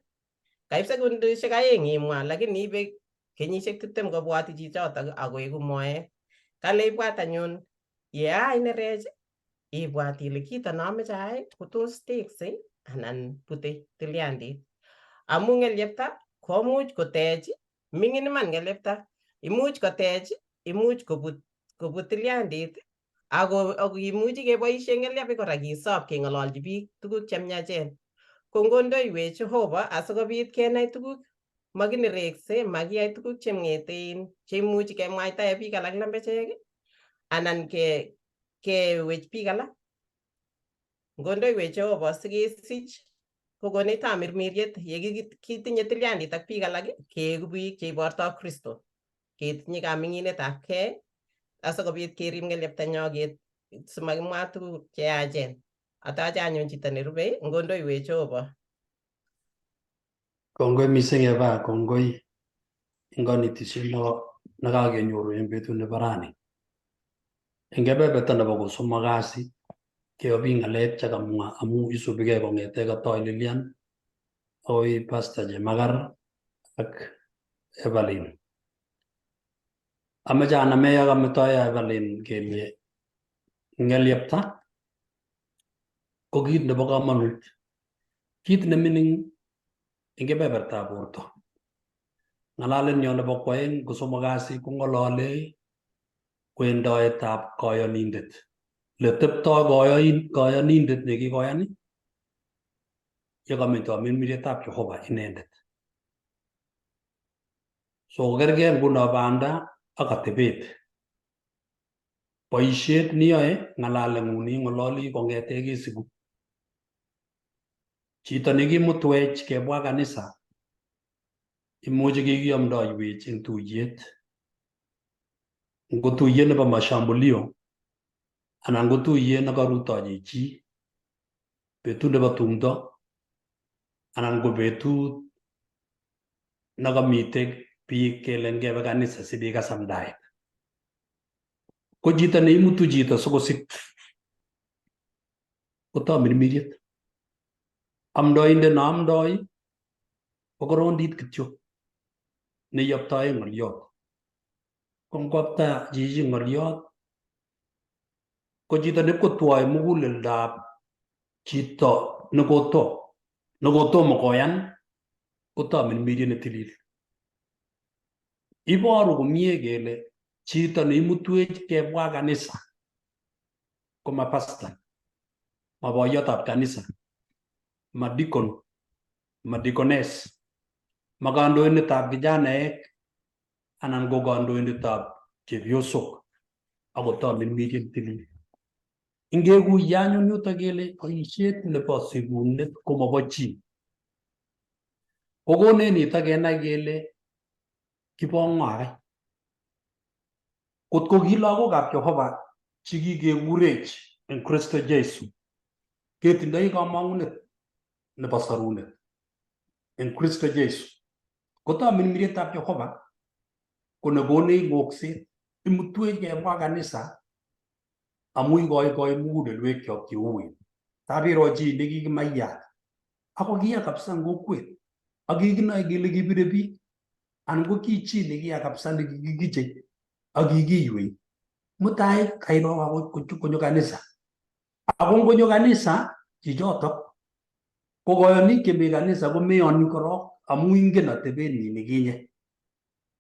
kaib sekundishek 2 imwa lakini ibe kenyisiek 20 kobwoti chichotok akoeku moet kale ibwat anyun yeai nerech ibwat ile kito nomeche ayai kotos teksei anan bute tilyandit amu ng'elyepta komuch kotech ming'in iman ng'elyepta imuch kotech imuch kobut tilyandit ako kimuchi keboishe ng'elyep kora kisop keng'ololchi biik tuguk chemiachen Kongondoiwech Jehova asikobit kenai tuguk makinerekse, makiyai tuguk chemng'etein cheimuchi kemwaitae biik alak lembechek anan kewech biik alak. Ngondoiwech Jehova sikesich kokonech tamirmiriet ye kitinye tilyandit ak biik alak keeku biik cheibortoi Kristo. Ketinye kaming'inetab kei asikobit kerib ng'elyeptanyo simakimwa tuguk cheyachen. Atache anyun chito nerubei ngondoiwech Jehova. Kongoi mising Eva, kongoi eng konetisiet nekakenyoru eng betut nebo rani. Eng kebeberta nebo kosomok kasi keyobi ng'alek chekamwa amu isubigei kong'ete katoi Lilian akoi Pastor Chemakar ak Evelyn. Ameche aname ak ametoe Evelyn kele ng'elyepta ko kit nebo komonut, kit nemining eng kebebertab borto. Ng'alalenyo nebo kwoeng kosomok kasi kong'olole wendoetab koyonindet. Leteptoi koyonindet nekikoyan yekamito mirmirietab Jehova inendet. So kergei nguno banda ak atebet. Boisiet niyoe ng'alaleng'ung ning'ololi kong'ete kesiku. Chito nekimutwech kebwa kanisa imuchi kikiomdoiwech eng tuyet. Ngo tuyet nebo mashambulio anan ko tuyet nekarutochi chi betut nebo tumdo anan ko betut nekamite biik kelen kebe kanisa sibikas amdaet. Ko chito neimutu chito sikosik kotamirmiriet. Amdoindet neamdoi ko korondit kityo neiyoptoe ng'oliot. Ko ngwapta chichi ng'oliot ko chito nepkotwoi muguleldab chito nekotomo koyan kotamirmiriet netilil. Iboru komie kele chito neimutwech kebwa kanisa koma pastor, ma boiyotab kanisa, ma deacon, ma deaconess, ma kandoindetab kijanaek anan ko kandoindetab chepyosok ako tamirmiriet tilil. Ingekuye anyun yuto kele boisiet nebo sikunet komobo chi. Kokonech nito kenai kele kibo ng'o akai. Kotko ki lagokab Jehova chikikekurech eng Kristo Jesu, ketindoi kamang'unet nebo sorunet eng Kristo Jesu. Kotamirmirietab Jehova ko nekonech ng'okset, imutwech kebwa kanisa amu ikoikoi mugulelwekyok cheuen. Tabiro chi nekikimaiyat ako kiya kabisa eng kokwet ak kikinoe kele kibire biik anan ko ki chi nekiya kabisa nekikikiche ak kikiywei. Mutai kairo konyo kanisa. Ako ngonyo kanisa chichotok ko koyonik chemi kanisa komeyoni korok amu ingen atebenyi nekinye.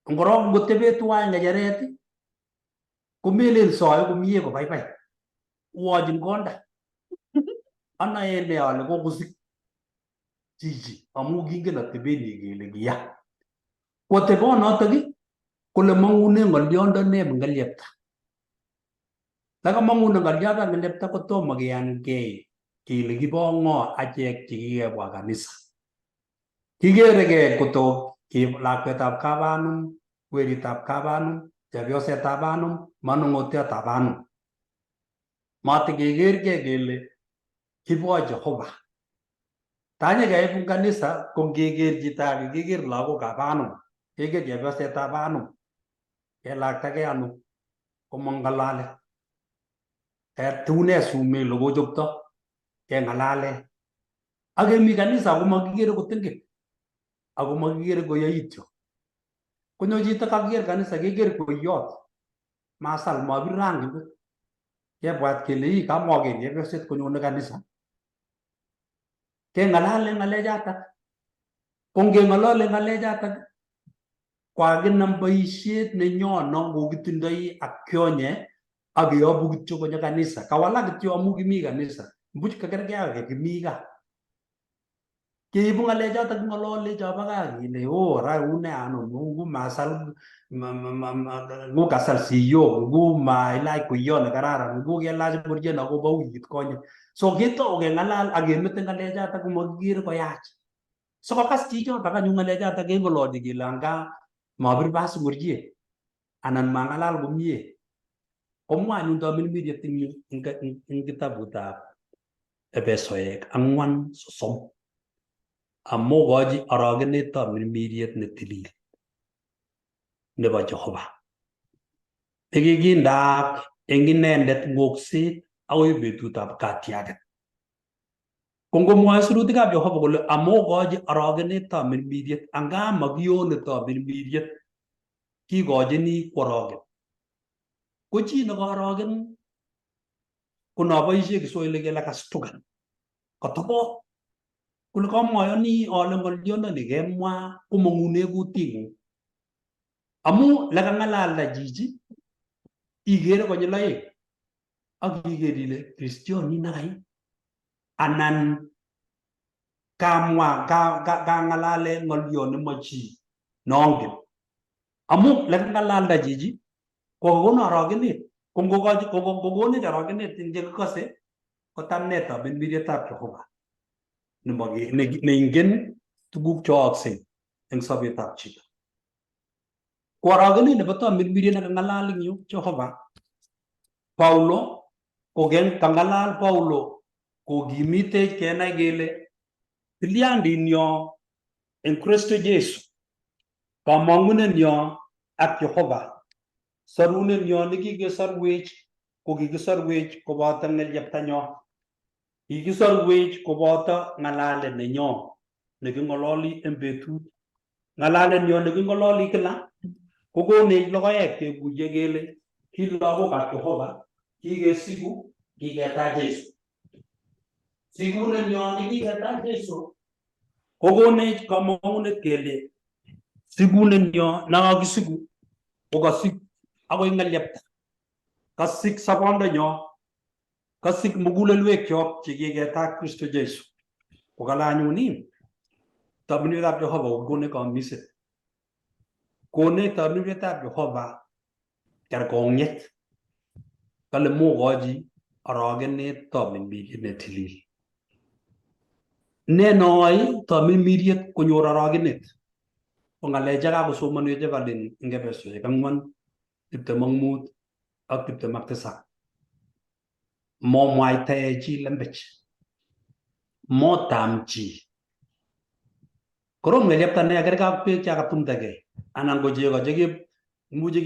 Ngorok ngotebe tuwai ng'echeret komelen soe komie kobaibai. Wochin konda. Anoe ne ale kokosik chichi amu kingen atebenyi kele kiya. Ko atebonotok kole mang'une ng'olyondoneb ng'elyepta. Takamang'une ng'olyondab ng'elyepta kotomo kiyankei kele kibo ng'o achek chekikebwa kanisa. Kikerekei koto lakwetab kabanum, weritab kabanum, chepyosetab anum, manung'otiatab anum. Matikekerkei kele kibo Jehova. Tanye keibun kanisa ko ngeker chito age keker lagokab anum, keker chepyosetab anum, kelaktagei ano komong ng'alalet. Tune sumek olekochopto keng'alale. Ak kemi kanisa ako makikere kotengen ako makikere koyoityo. Konyo chito kakiker kanisa keker koiyot masal mabir rangi kot. Kebwat kele ii kamoker chepyoset konyone kanisa. Keng'alale ng'alechatak. Ko ngeng'alale ng'alechatak kokakinam boisiet nenyono kokitindoi ak kionye ak keyobu kityo konyo kanisa. Kawalak kityo amu kimi kanisa. Mbuch kakergei ak kimi gaa. Keibu ng'alechoto king'ololi chobo gaa kele oh ra une ano ngu masal ngu kasal siyok ngu mailach kweiyot nekararan ngu kelach ngoriet nekobo wikit konye. So ketou keng'alal ak kemete ng'alechoto komakikere koyach. Sikokas chichotok anyun ng'alechoto keng'ololi kele anga mapir pas ngoriet anan mang'alal komie. Komwa anyun Tamirmiriet eng yu eng kitabutab Epesoek 4:30 amokochi orogenet Tamirmiriet ne tilil nebo Jehova nekikindaak eng inendet ng'okset akoi betutab katiaget. Ko ngomwoe sirutikab Jehova kole amokochi orogenet Tamirmiriet anga makione Tamirmiriet kikochini kworogen. Ko chi nekaorogen ko noboishe Kiswahili kele kastuka katobot kole kamwayoni ale ng'olyondoni kemwa komong'une kuting'ung amu lekang'alalda chichi ikere konyil oeng ak iker ile kristionit nekai anan kamwa kang'alale ng'olyo nemo chi nongen amu lekang'alalda chichi kokokono arogenet ko ngokochi kokonech arogenet eng chekikose ko tamnetab mirmirietab Jehova neingen tuguk cheooksei eng sobetab chito. Ko arogenet nebo tamirmiriet nekang'alal eng yu Jehova Paulo koken kang'alal Paulo kokimitech kenai kele tilyandinyo eng Kristo Jesu kamong'unenyo ak Jehova sorunenyo nekikesorwech ko kikisorwech koboto ng'elyeptanyo kikisorwech koboto ng'alalet nenyo neking'ololi eng betut ng'alalenyo neking'ololi kila kokonech logoek kekuye kele ki lagokab Jehova kikesiku kiketach Jesu sikunenyo nekiketach Jesu kokonech kamong'unet kele sikunenyo nakakisiku kokasik akoi ng'elyepta kasik sobondonyo kasik mugulelwekyok chekiketach Kristo Jesu kokale anyun ii tamirmirietab Jehova kokonech kamiset konech tamirmirietab Jehova kerkong'et kale mokochi orogenet tamirmiriet ne tilil ne nooi tamirmiriet konyor orogenet ko ng'alek che kakosomanwech Evelyn eng Efesoek 4:25 ak 27. Momwaitae chi lembech motam chi korom ng'elyepta ne kerkei ak beek chakatumdagei anan ko chego che imuchi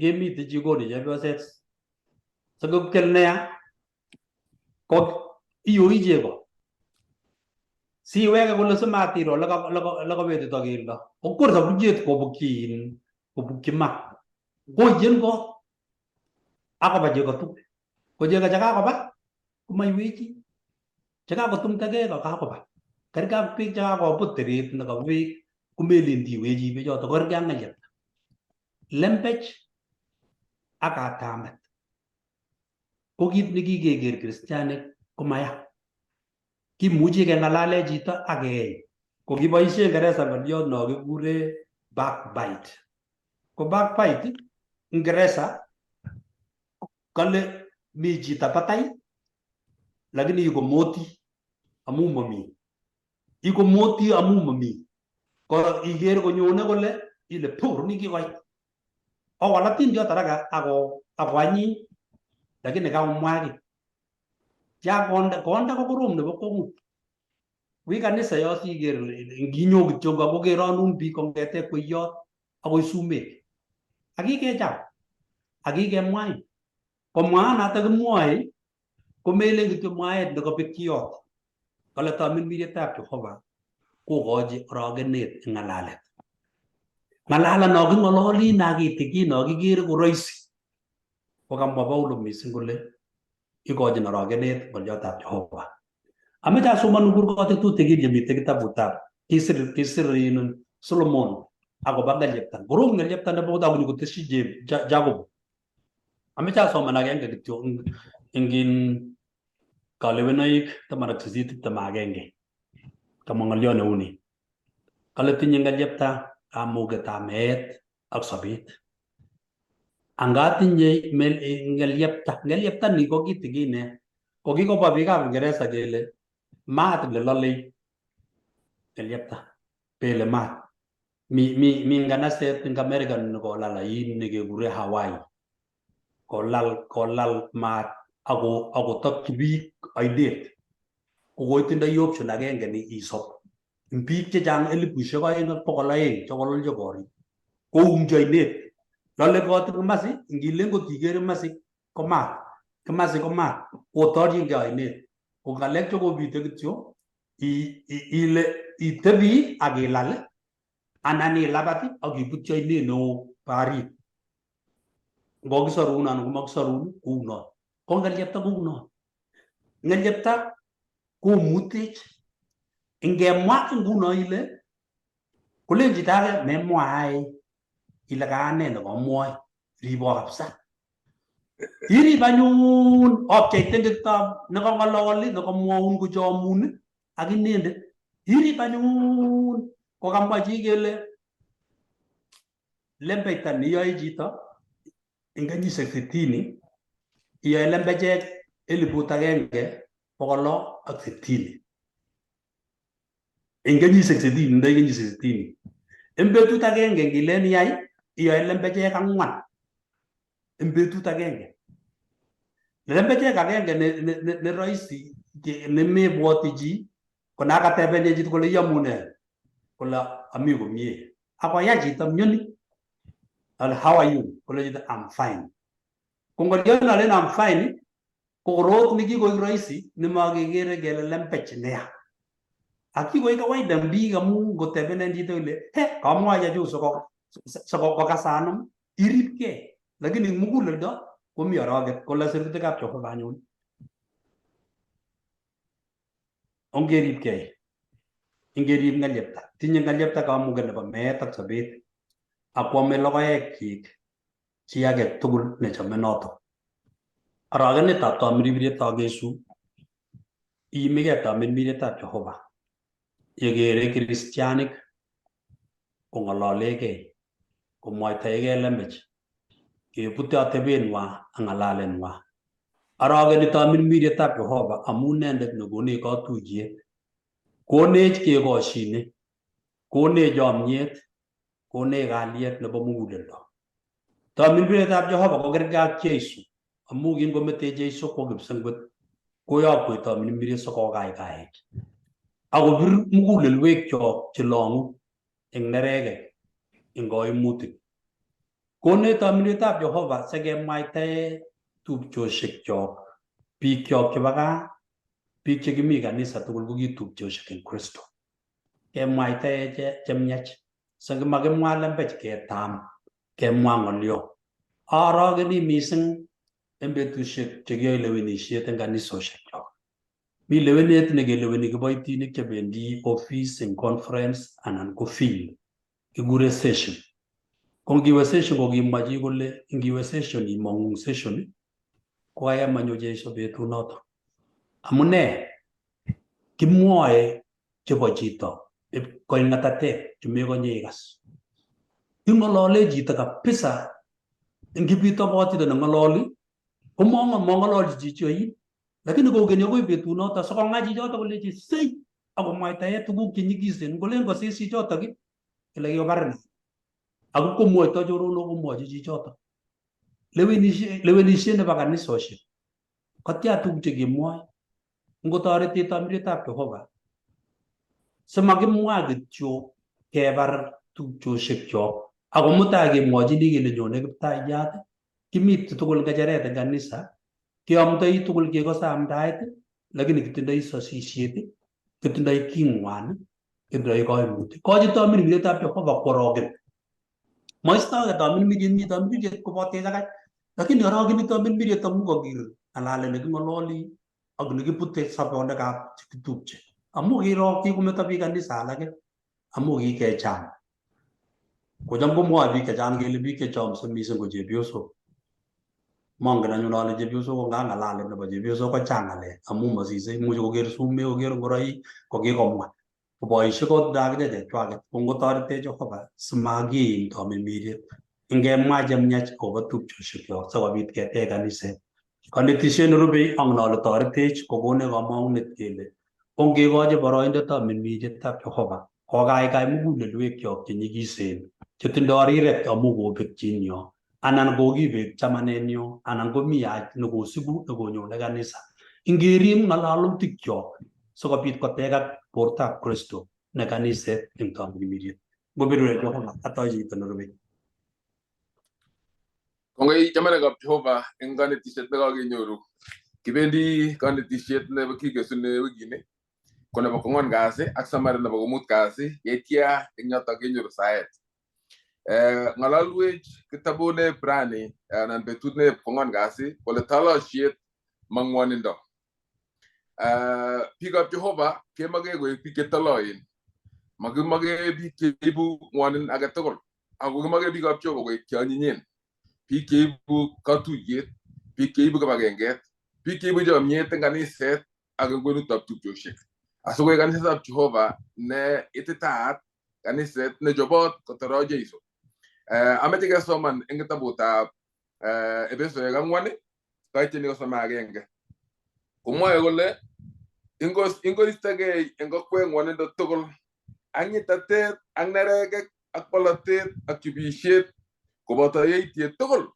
kemite jikoni chepyoset sikokel neya ko iyoi chego siweke kole simatiro lekobetito keldo kokwer saburiet kobukyi kobukyi ma koyen kot akoba chego tugul ko chego chekakoba komaiwechi chekakotumdagei ko kakoba kerkei ak beek chekakobut teret nebo beek komelen tiwechi bechoto kerkei ak ng'elyepta lembech ak katamet ko kit nekikeker kristianik komaya kimuchi keng'alale chito ak keeny ko kiboishe Ngeresa ng'oliot no kikure backbite ko backbite Ngeresa kale mi chito batai lakini ikomoti amu mami ikomoti amu mami ko iker konyone kole ile pur ni kikoit owal atindiot haraka ako anyiny lakini kaomwa ki ya konda konda ko korom nebo kwongut wi kanisa yo siker nginyo kityo kokeronun biik kong'ete kweyot akoi sumek akikecham akikemwai ko mwaanato kimwoe komelen kityo mwaet nekabekyi yot kale tamirmirietab Jehova kokochi orogenet eng ng'alalet ng'alalet no king'ololi nakitikin no kikere ko roisi ko kamwa Paulo mising kole ikochin orogenet ng'olyotab Jehova ameche asomanun kurgotik tutikin chemiten kitabutab kisir in Solomon akobo ng'elyepta korom ng'elyepta nebo akonyo kotesyi Jacob ameche asoman agenge kityo eng in kalewenoik 18:21. Kamwa ng'olyo neu ni. Kale tinye ng'elyepta kamugetab meet ak sobet. Anga tinye ng'elyepta, ng'elyepta ni ko kitikin ne ko kikobwa biikab Uingereza kele maat nelolei ng'elyepta, bele maat. Mi nganaset eng America nekolal ain nekekure Hawaii. Kolal maat akotokyi biik ainet. Kokoitindoi option agenge ni isop. Biik chechang 2,200 chekololcho korik. Koumchi ainet. Lole kot komasi, ngilen kot iker komasi ko maat, komasi ko maat, kotorchingei ainet. Ko ng'alek chekobite kityo ile itebi ak ilal anan ilabat ak ibutyi ainet neo barit. Ngokisarun anan komakisarun kounon. Ko ng'elyepta kounon. Ng'elyepta komutech. Ingemwa nguno ile kolen chito age memwae ile kaane nekamwoe ribo kabisa. Irib anyun opcheite ngektab nekong'ololi nekamwoun kochomun ak inendet. Irib anyun kokamwa chi kele lembeita neyoe chito eng kenyisiek 60 iyoe lembechek 1,660 eng kenyisiek 60 indoi kenyisiek 60 eng betut agenge ngilen iyai iyoe lembechek 4 eng betut agenge. Lembechek agenge ne rahisi nemebwoti chi ko nakatebenye chito kole iyomune kole ami komie akoya chito mioni ale how are you kole chito I'm fine. Ko ngolion alen I'm fine ko korot nekikoik rahisi nemakekere kele lembech neya. Ak kikoik kawaida eng biik amu ngotebenen chito ile he kamwa chechu siko anom iripkei lakini eng muguleldo komi oroget kole sirutikab Jehova anyun ongeripkei ingerip ng'elyepta tinye ng'elyepta kamuget nebo meet ak sobet akwome logoekchik chi age tugul nechome notok. Orogenetab tamirmiriet akesu iimigei tamirmirietab Jehova yekere kristianik kong'ololegei komwoitoegei lembech kebute atebenwa ak ng'alalenwa. Arogeni tamirmirietab Jehova amu inendet nekonech katuyet, konech kekoshine, konech chomyet, konech kalyet nebo muguleldo. Tamirmirietab Jehova ko kergei ak Jesu amu kingometech Jesu kwo kipsengwet koyokwech tamirmiriet sikokaikaech akobir mugulelwekchok chelong'u eng neregek eng koimutik. Konech tamirmirietab Jehova sikemwaitae tupchoshekyok, biikchok chebo gaa, biik chekimi kanisa tugul ko ki tupchosiek eng Kristo. Kemwaitae chemiach simakimwa lembech ketam kemwa ng'olyo. Arogeni mising eng betusiek chekiyoe lewenisiet eng kanisoshekyok. Mi lewenet nekeleweni kiboitinik chebendi office eng conference anan ko field. Kikure session. Ko ngiwe session kokimwa chi kole ngiwe session imong'u session ko kaikai manyo Jesu betunoto. Amune kimwoe chebo chito koik ng'atatek chemekonye ikas. King'olole chito kabisa ngipitobot chito neng'ololi ko mong'ololchi chichi oin lakini kokeni akoi betunoto sikong'a chichoto kolechi sei akomwaitae tuguk chenyikisen ngolen kosis chichotok kele kikobarin ako komwoito choronok komwochi chichoto. Lewenisiet nebo kanisosiek kotya tuguk chekemwoe ngotoretech tamirietab Jehova simakimwa kityo kebar tupchoshekyok ako mutai kemwochini kele nyone Kiptayat kimi tugul ng'echeret eng kanisa keamdoi tugul kekose amdaet lakini kitindoi sosisiet kitindoi king'wan kitindoi koimutik kochi tamirmirietab Jehova kworogen moistoge tamirmiriet mi tamirmiriet kobotech akach lakini orogeni tamirmiriet amu kokir ng'alalet neking'ololi ak nekibute sobonwekab chekitupche amu kiro kikometo biik kanisa alake amu kikecham kocham komwoe biik chechang kele biik chechomse mising ko chepyosok mongen anyun ale chepyosok ko nga ng'alalet nebo chepyosok ko chang ng'alek amu masise imuchi koker sumek koker ngoroik ko kikomwa. Koboishek kotindo akichek chechwaket ko ngotoretech Jehova simakiim tamirmiriet ingemwa chemiach akobo tupchoshekyok sikobit ketech kaniset. Konetishet nerubei angen ale toretech kokonech komong'unet kele ongekochi boroindo tamirmirietab Jehova kokaikai mugulelwekyok chenyikisen chetindoi rirek amu kobetyin yo anan kokibet chamanenyo anan komi yach nekosibu nekonyone kanisa. Ingerib ng'ololutikyok sikobit kotekak bortab Kristo ne kaniset eng tamirmiriet. Ngoberurech Jehova atoi chito nerubei. Kongoi chamanekab Jehova eng kanetisiet nekakenyoru. Kibendi kanetisiet nebo kikesune wikini ko nebo kong'wan kasi ak samari nebo komut kasi yeitya eng yotok kenyoru saet. Ng'alalwech kitabut ne rani anan betut ne kong'wan kasi kole talosiet ma ng'wonindo. Biikab Jehova kemake koek biik chetoloen. Makimake biik cheibu ng'wonin age tugul ako kimake biikab Jehova koek cheonyinyen. Biik cheibu katuiyet, biik cheibu kibagenget, biik cheibu chomyet eng kaniset ak eng kwenutab tupchosiek. Asikoek kanisetab Jehova ne ititaat, kaniset nechobot kotoro Jeiso. Ameche kesoman eng kitabutab Epesoek 4 kaitini kosom agenge. Komwoe kole ingoistogei eng kokwek ng'wonindo tugul ak nyitatet ak nerekek ak bolotet ak chubisiet koboto yaitiet tugul.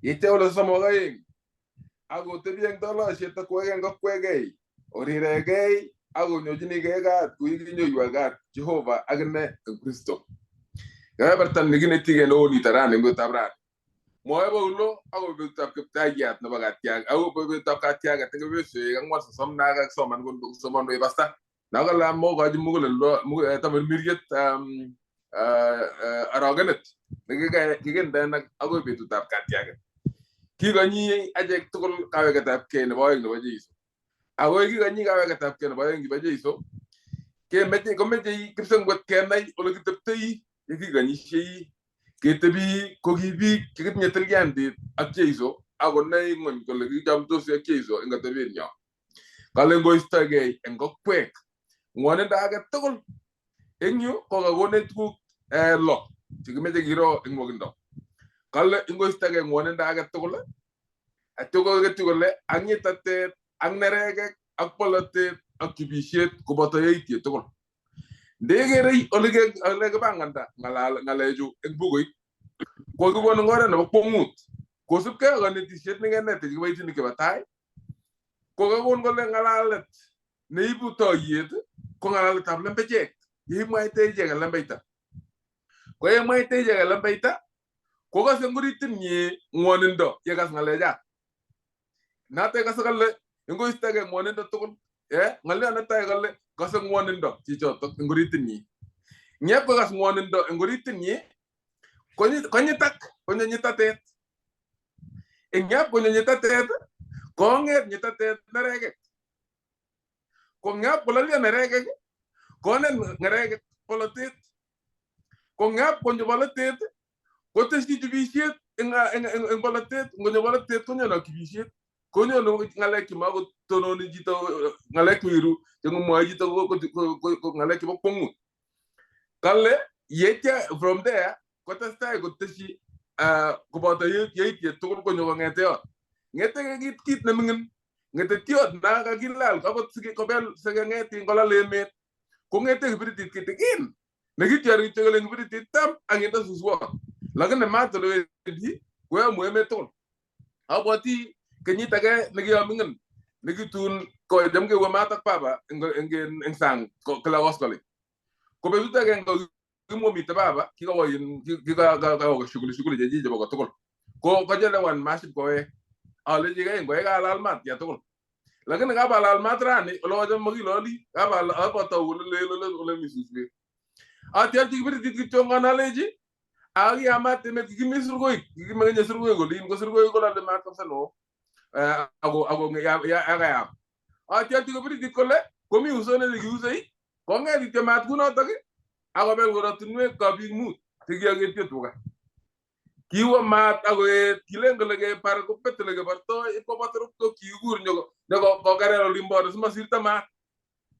Yeitya kole 32 ak otebi eng tolosiet okwekei eng okwekei orirekei ak onyochinigei kat kou ye kinyoiwok kat Jehova akine eng Kristo. Kebeberta nekinetigei neo nito rani eng betutab rani. Mwoe Paulo akobo betutab kiptayat nebo katyag akobo betutab katyaget eng Efesoek 4:30 nakakisoman somanwech pasta. Nakale mokochi muguleldo tamirmiriet arogenet nekikindenak akoi betutab katyaget. Kikonyi achek tugul kaweketabkei nebo oeng nebo Jeiso. Ako kikonyi kaweketabkei nebo oeng nebo Jeiso, kemeche komeche kipsengwet kenai ole kiteptoi yekikonyishei ketebi ko ki biik chekitinye tilyandit ak Jeiso akonai ng'ony kole kichomtosi ak Jeiso eng atebenyo. Kale ngoistogei eng kokwek ng'wonindo age tugul eng yu kokakonech tuguk lo chekimeche kiro eng nwokindo. Kale ingoistogei ng'wonindo age tugul atyo koketyi kole ak nyitatet ak nerekek ak bolotet ak chubisiet koboto yaitiet tugul. Ndekerei ole kipanganda ng'alechu eng bukuit ko kikon eng oret nebo kwong'ut kosubkei ak kanetisiet nekenetech kiboitinik chebo tai ko kakon kole ng'alalet neibu toiyet ko ng'alaletab lembechek yeimwaite icheket lembeita. Ko yemwaite icheket lembeita kokase eng oritit nyi ng'wonindo yekas ng'alechak. Noto kase kale ingoistogei ng'wonindo tugul ng'olyo netai kale kase ng'wonindo chichotok eng oritit nyi. Ngep kokas ng'wonindo eng oritit nyi konyitak konyo nyitatet. Eng yap konyo nyitatet kong'et nyitatet nerekek. Ko ngap kolalyo nerekek konet nerekek bolotet. Ko ngap konyo bolotet koteshi chubisiet eng bolotet. Ngonyo bolotet konyone ak chubisiet. Konyone ng'alek chemakotononi chito ng'alek chewiru chengomwoe chito ko ng'alek chebo kwong'ut. Kale yeitya from there kotestai koteshi koboto yaitiet tugul konyo kong'ete yot. Ng'ete kit neming'in ng'etetiot na kakilal akot kobel sikeng'et kolal emet kong'ete kibiritit kitikin nekityori kityo kole kibiritit tam ak kinde suswot lakini maat ole wendi koyomu emet tugul. Abwati kenyit age nekiaming'in nekitun kocham kewe maat ak baba eng sang kila koskoling. Ko betut agenge kimomite baba kikawo kikawo shughuli shughuli chechi chebo kotugul. Ko kachelewan maship kowek. Alechi kai ngoe kalal maat ya tugul. Lakini kabalal maat rani ole kocham makiloli kabatou ole lel ole mi suswek. Atyolchi kibiritit kityongon alechi akiyamat emet kikimi surkoik kikimekenye surkoik olin ko surkoik kolale maat kabisa neo ako yakayam. Atyolchi kibiritit kole komi usonet nekiusei kong'et kityo maat kunotok akobel korotinwek ka biik 5 chekiaketyo tuga. Kiwo maat akoet kilen kole kebar kobet ole kebortoi ipkoba teruptok kikur nyokokerer olimbono simasirto maat.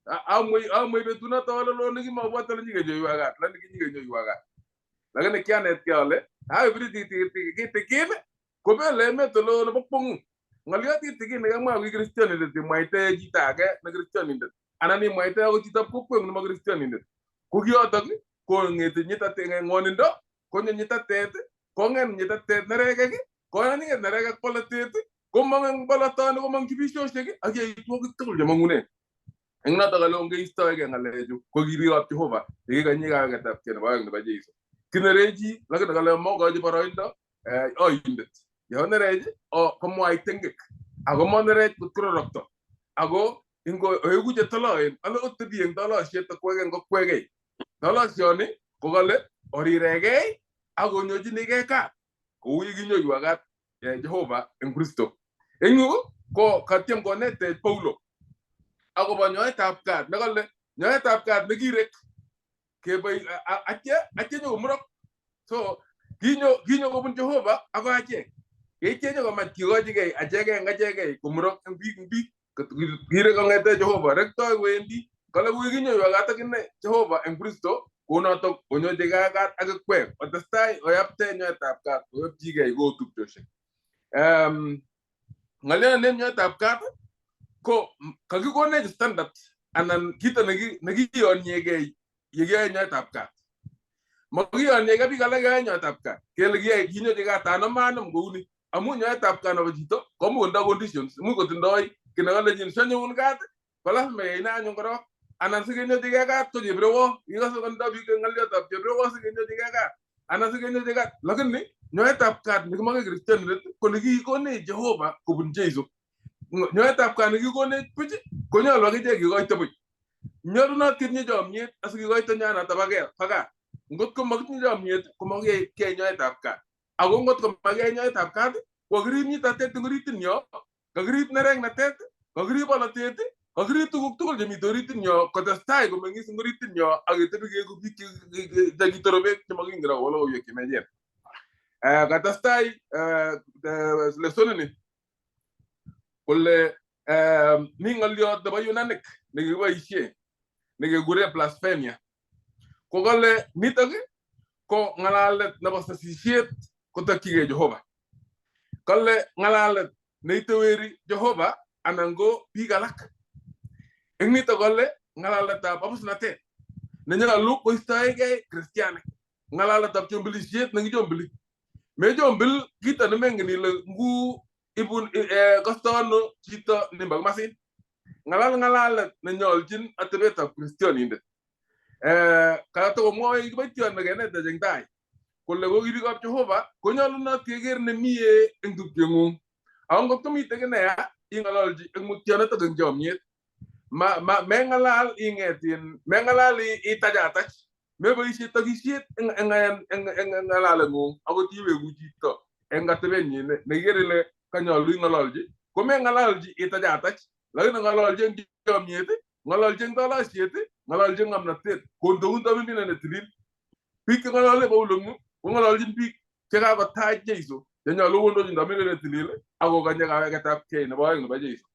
Amwei betunoto ale lo nekimabwati ale nyikenyoiwa kat, lakini kinyikenyoiwa kat. Lakini kianetkei ale akebir kitikin kobele emet oleo nebo kwong'ut. Ng'oliot kitikin nekamwa ko kristianindet imwaitae chito age ne kristianindet anan imwaitae akot chitab kokweng'ung nemo kristianindet. Ko kiotok kong'ete nyitatet ng'wonindo konyo nyitatet kong'et nyitatet nerekek konang'et nerekek bolotet komong eng bolotoni komong kibisiosiek ak yaitwogik tugul chemong'unen. Eng notok ale ongeistoegei ng'alechu ko ki biikab Jehova chekikonyi kaweketabkei nebo oeng nebo Jeiso. Kinerechi lakini kale mokochi boroindo oindet. Yo nerech komwai tengek ako monerech kot kororokto ako ingo oeku che toloen ale otebi eng tolosiet okwekei ngokwekei. Tolosioni ko kale orirekei ak onyochinigei kat kou ye kinyoiwa kat Jehova eng Kristo. Eng yu ko katyem konetech Paulo akobo nyoetab kat nekale nyoetab kat nekirek keboi atya atya nyokomurok. So kinyo kobun Jehova ako achek. Yeitya nyokomach kikochigei achegei eng achegei komurok eng biik eng biik. Kirek kong'ete Jehova rektoi kowendi kale kou kinyoiwa kat akine Jehova eng Kristo kounotok onyochigei kat ak ikwek otestai oyapte nyoetab kat oyopchigei kou tupchosiek. Ng'oliot ne nyoetab kat ko kakikonech standard anan kito nekiyoniegei yekiyoe nyoetab kat. Makiyoniegei biik alak yoe nyoetab kat kele kiyoe kinyochi kat anom anom kouni amu nyoetab kat nebo chito komuch kotindoi conditions imuch kotindoi kiy nekalechin sianyoun kat ko lazima iyai ne anyun korok anan sikenyochigei kat ko cheprewo ikose kotindoi biik ng'oliotab cheprewo sikenyochigei kat anan sikenyochi kat lakini nyoetab kat nekimoke kristianindet ko nekikonech Jehova kobun Jeiso. Nyoetab kat nekikonech buch konyolu akichek kikoite buch. Nyolunot ketinye chomyet asikikoite nyoanato bo kat. Ngot ko makitinye chomyet komakiyai nyoetab kat. Ako ngot ko makiyai nyoetab kat ko kakirib nyitatet eng oritin yo, kakirib nereknatet, kakirib bolotet, kakirib tuguk tugul chemite oritin yo kotestai komeng'is eng oritin yo ak ketebi keeku biik chekitoro beek chemakingen akobo logoiwek chemiachen. Katestai lesonini kole mi ng'oliot nebo Yunanik nekikiboisie nekekure blasphemia. Ko kale nitok ko ng'alalet nebo sasisiet kotokchigei Jehova. Kale ng'alalet neiteweri Jehova anan ko biik alak. Eng nitok kale ng'alaletab abusnatet nenyolu koistoegei kristianik. Ng'alaletab chombilisiet nekichombili. Mechombil kito nemengen ile ngu ibun kosto ano chito nimbo kimasin. Ng'alal ng'alalet nenyoljin atebetab kristianindet. Katokomwoe kiboitiot nekenetech eng tai kole ko biikab Jehova konyolunot keker nemie eng tupcheng'ung. Ako ngot komite kiy neya ing'ololchi eng mutyonet ak eng chomyet. Meng'alal ing'et meng'alal itajatach meboisie tokisiet eng ng'alaleng'ung akot iweku chito eng atebenyi nekikere ile kanyolu ing'ololchi komeng'ololchi itajatach lakini ng'ololchi eng chomyet, ng'ololchi eng tolosiet, ng'ololchi eng ng'omnotet kondoun tamirmiret ne tilil. Biik cheng'olole Paulo eng yu kong'ololjin biik chekakotach Jeiso chenyolu kondochin tamirmiret ne tilil akokonye kaweketabkei nebo oeng nebo Jeiso.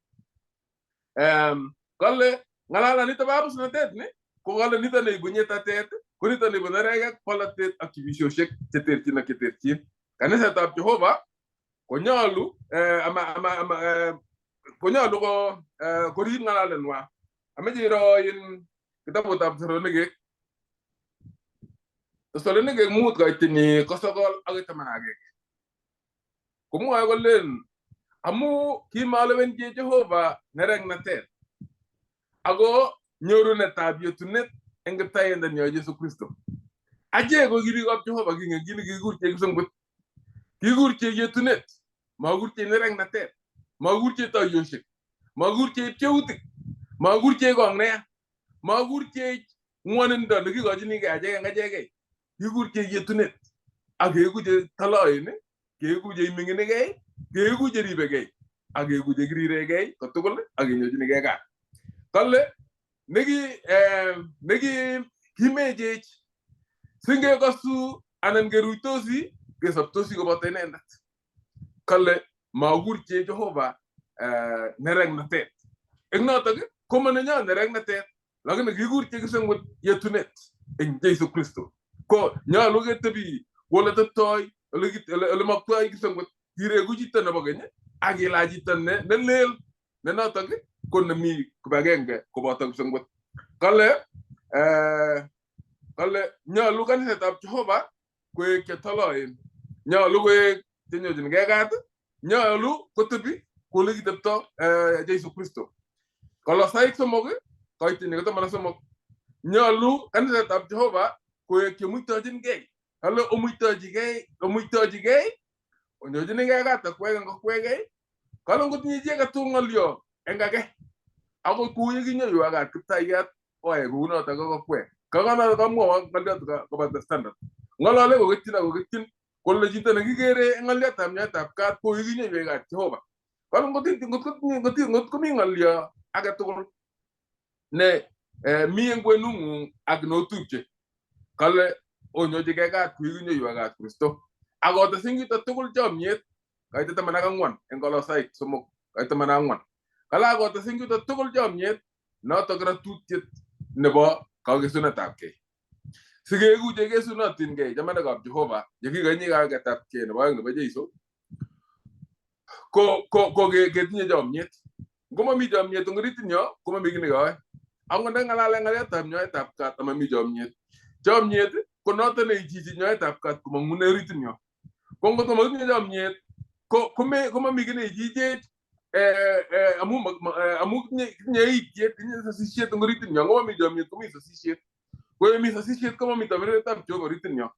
Kale ng'alalanito bo abusnatet ni ko kale nito neibu nyitatet ko nito neibu nerekek bolotet ak chibisiosiek cheterchin ak cheterchin. Kanisetab Jehova konyolu ama ama ama konyolu ko korib ng'alalenwa. Ameche iro in kitabutab Tesalonikek. Tesalonikek 5 koitini ko 9 akoi 11. Komwoe kolen amu kimalewenchi Jehova nereknatet ako nyorunetab yetunet eng kiptayindenyo Jesu Kristo. Achek ko ki biikab Jehova kingen kit nekikikurchech kipsengwet. Kikurchech yetunet, makurchech nereknatet, makurchech toiyosiek, makurchech pcheutik, makurchech kong neya, makurchech ng'wonindo nekikochinigei achek eng achekei. Kikurchech yetunet ak keeku che toloen, keeku che iming'inigei, keeku che ribegei ak keeku che kiriregei kotugul ak kenyorchinigei kat. Kale neki kimechech singekosu anan keruitosi kesobtosi koboto inendet. Kale makurchech Jehova nereknatet. Eng notok komanenyo nereknatet. Lakini kikur chekipsengwet yetunet eng Jesu Kristo. Ko nyolu ketebi ole teptoi, ole maktoi kipsengwet, kireku chito nebo keny ak kilach chito ne lel, ne notok ko nemi kibagenge koboto kipsengwet. Kale kale nyolu kanisetab Jehova koek chetoloen, nyolu koek chenyorchingei kat, nyolu kotebi kole kitepto Jesu Kristo. Kolosaik 3 koitini ko 13. Nyolu kanisetab Jehova koek chemuitochingei. Kale omuitochigei, omuitochigei, onyorchinigei kat akwek eng akwekei. Kale ngotinye chi age tugul ng'olyo eng age, akot kou ye kinyoiwa kat Kiptayat oe kounotok ak akwek. Kakono kamwowo ng'olyot koba The Standard. Ng'olole koketyin ak koketyin kole chito nekikere eng ng'olyotab nyoetab kat ko kinyoiwech kat Jehova. Kale ngot komi ng'olyo age tugul ne mi eng kwenung'ung ak neotupche, kale onyochigei kat kou kinyoiwa kat Kristo. Ak otes eng yuto tugul chomyet, kaite 14 eng Kolosaik 3, kaite 14. Kale ak otes eng yuto tugul chomyet, notok ratutiet nebo kakesunetabkei. Sikeku chekesunotinkei chamanikab Jehova, yekikonyi kaketabkei nebo oeng nebo Jesu, ko ketinye chomyet. Ngomomi chomyet eng oritit nyo, komomi kiy nekeyoe. Angot ndeng'alale ng'alekab nyoetab kat amami chomyet. Chomyet ko noto neichichi nyoetab kat komong'une oritit nyo. Ko ngot komokitinye chomyet, ko komomi kiy neichichech amu kitinye eityet, tinye sasisiet eng oritit nyo. Ngomomi chomyet komi sasisiet. Ko yemi sasisiet komomi tomiretab Jehova oritit nyo.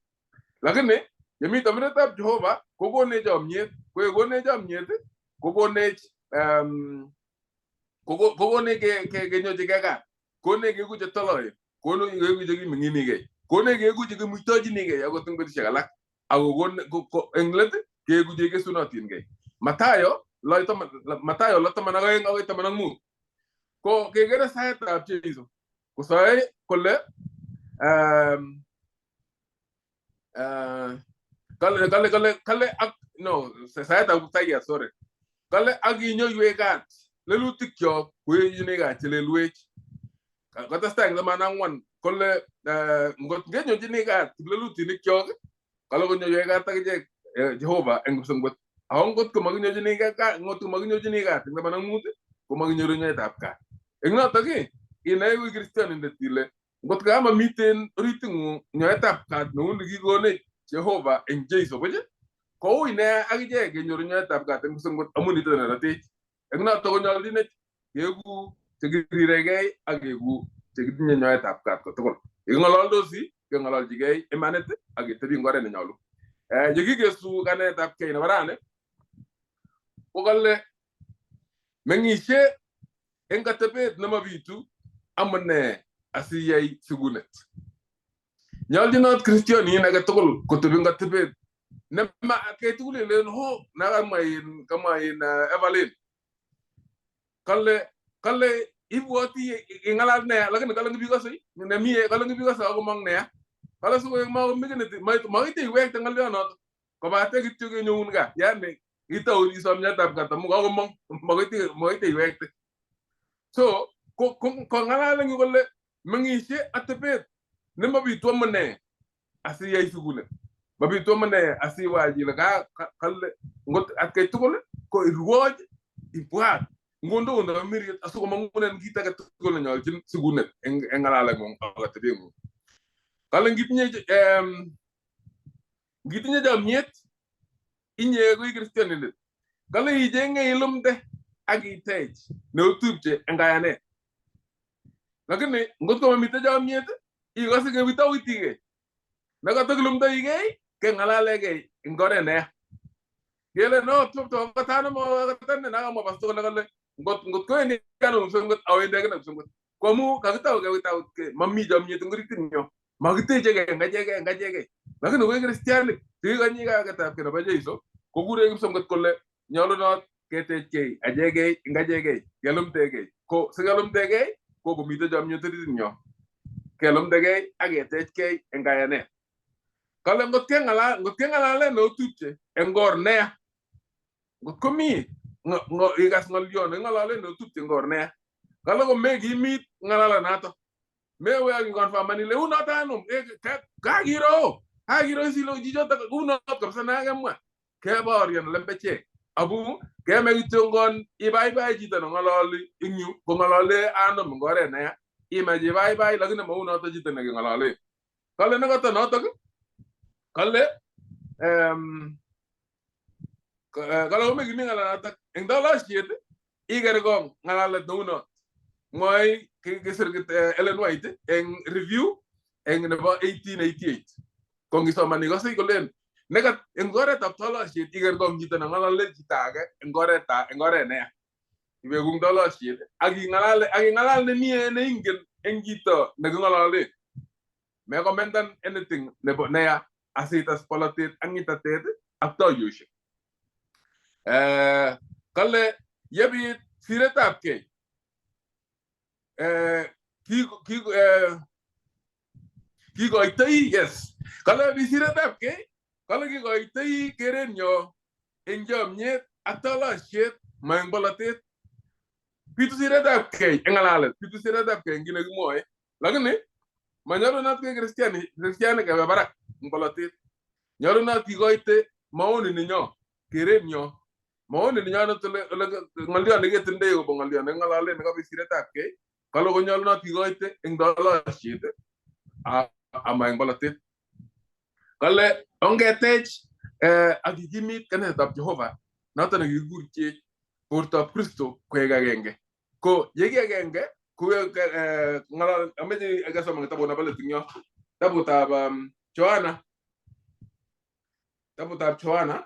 Lakini yemi tomiretab Jehova kokonech chomyet, ko yekonech chomyet kokonech kokonech kenyochigei kat, konech keeku chetoloen, konech keeku chekiming'inigei, konech keeku chekimuitochinikei akot eng betusiek alak, ako eng let keeku chekesunotinkei. Mathayo 6:12 akoi 15. Ko kekere saetab Jesu kosoe kole kale kale kale kale ak no saetab Kiptayat, sorry, kale ak kinyoiwech kat lelutikyok koyechinech kat chelelwech. Kotestai eng 14 kole ngot ngenyochini kat kiplelutinikyok, kale konyoiwech kat akichek Jehova eng kipsengwet. Ako ngot komakinyochini kat, ngot komakinyochini kat eng 15 komakinyoru nyoetab kat. Eng notok inoe koi kristianindet ile ngot kamamiten oriting'ung nyoetab kat neu nekikonech Jehova eng Jesu buch, koui nea akichek kenyoru nyoetab kat eng kipsengwet amu nito neratech. Eng notok konyolchinech keeku chekirirekei ak keeku chekitinye nyoetab kat kotugul. Yeking'ololdosi keng'ololchigei imanit ak ketebi eng oret nenyolu. Yekikesu kanetab kei nebo rani, ko kale meng'ishe eng atebet nemabitu amune asiyai sikunet. Nyolchinot kristianin age tugul kotebi eng atebet nema atkai tugul ilen ho nakamwa in kamwa in Evelyn kale kale ibwoti ing'alal neya lakini kale ngibikose nemie kale ngibikose akomong neya kale sikoek makomikinit maite iwekte ng'olionoto kobate kityo kenyoun gaa, yani itou isom nyoetab kat amu kakomong makoite iwekte. So kong'alal eng yu kole meng'ishe atebet nemabitu amune asiyai sikunet, mabitu amune asiwach ile kale ngot atkai tugul ko irwoch ibwat ngondoun tamiriet asikomong'unen kit age tugul nenyolchin sikunet eng ng'alaleng'ung ak atebeng'ung. Kale ngitinye chomyet inye koi kristianindet, kale ichenge ilumde ak itech neotupche eng kayanet. Lakini ngot komamite chomyet ikose kewitowitikei, nekatokilumdoikei keng'alalegei eng oret neya. Kele no katano nakamwa pastor kole kale ngot kowendi ano kipsengwet awendi akine kipsengwet. Ko amu kakitou kewitawitke mami chomyet eng oritit nyo. Makitechekei eng achekei eng achekei. Lakini koi kristianik chekikonyi kaketabkei nebo Jesu kokure kipsengwet kole nyolunot ketechkei achekei eng achekei kelumdekei. Ko sikelumdekei ko komite chomyet oritit nyo. Kelumdekei ak ketechkei eng kayanet. Kale ngot keng'alale neotupche eng or neya, ngot komi ikas ng'olyo neking'olole neotupche eng or neya, kale komekimit ng'alalanato. Mewe ak iconfirman ile unoto anum, kakiro, kakiro isile chichoto unot kabisa nakemwa. Kebaorian lembechek. Amu keme kityongon ibaibai chito neng'ololi eng yu kong'olole anum eng oret neya. Imach ibaibai lakini maunoto chito nekeng'olole. Kale nekata notok, kale kale komekimi ng'alanotok eng tolosiet ikerkong ng'alalet neunot. Mwoe kisir Ellen White eng review eng nebo 1888. Ko ngisoman ikose kolen nekat eng oretab tolosiet ikerkong chito neng'olole chito age eng oret eng oret neya. Iwekung tolosiet ak ing'alal ak ing'alal nemie neingen eng chito neking'olole. Mekomendan anything nebo neya asitas polotet ak ng'itatet ak toiyosiek. Kale yebit siretabkei kikoitoi yes kale bit siretabkei kale kikoitoi kerenyo eng chomyet ak tolosiet ma eng polotet. Bitu siretabkei eng ng'alalet, bitu siretabkei eng kit nekimwoe, lakini manyolunot koik kristiani kebe barak eng polotet. Nyolunot kikoite maoni nenyo, kerenyo, maoni nenyonet ole ng'olyo neketindoi kobo ng'olyo neking'ololen nekabit siretabkei, kale konyolunot kikoite eng tolosiet ama eng polotet. Kale ongetech ak kikimit kanisetab Jehova noto nekikikurchech bortab Kristo koek agenge. Ko ye ki agenge ko ng'alal ameche kesoman kitabut nebo let eng yo. Kitabutab Yohana. Kitabutab Yohana.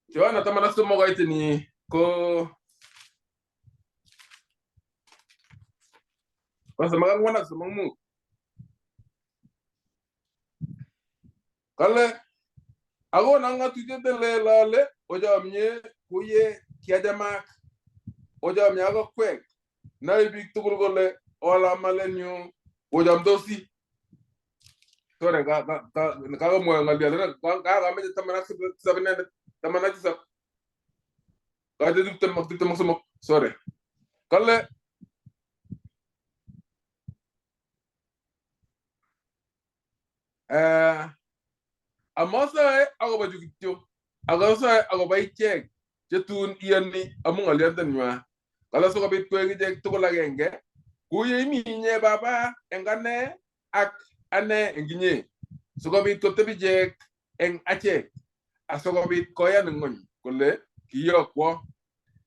Yohana 13 aitini ko 34 ak 35. Kale akonon ng'atutiet ne leel ale ochomye kuye kiachamak ochomye ak akwek. Noe biik tugul kole olamalenyu ochomdosi. Sorry, kakomwoe ng'olyo kakameche 17 inendet, 17. Kache 23, sorry. Kale amasae akobo chu kityo, akasae akobo ichek chetun iyoni amu ng'olyondonywa. Kale sikobit koek ichek tugul agenge, kou ye imi inye Baba eng ane ak ane eng inye, sikobit kotebi ichek eng achek, asikobit koyan ng'ony kole kiyokwo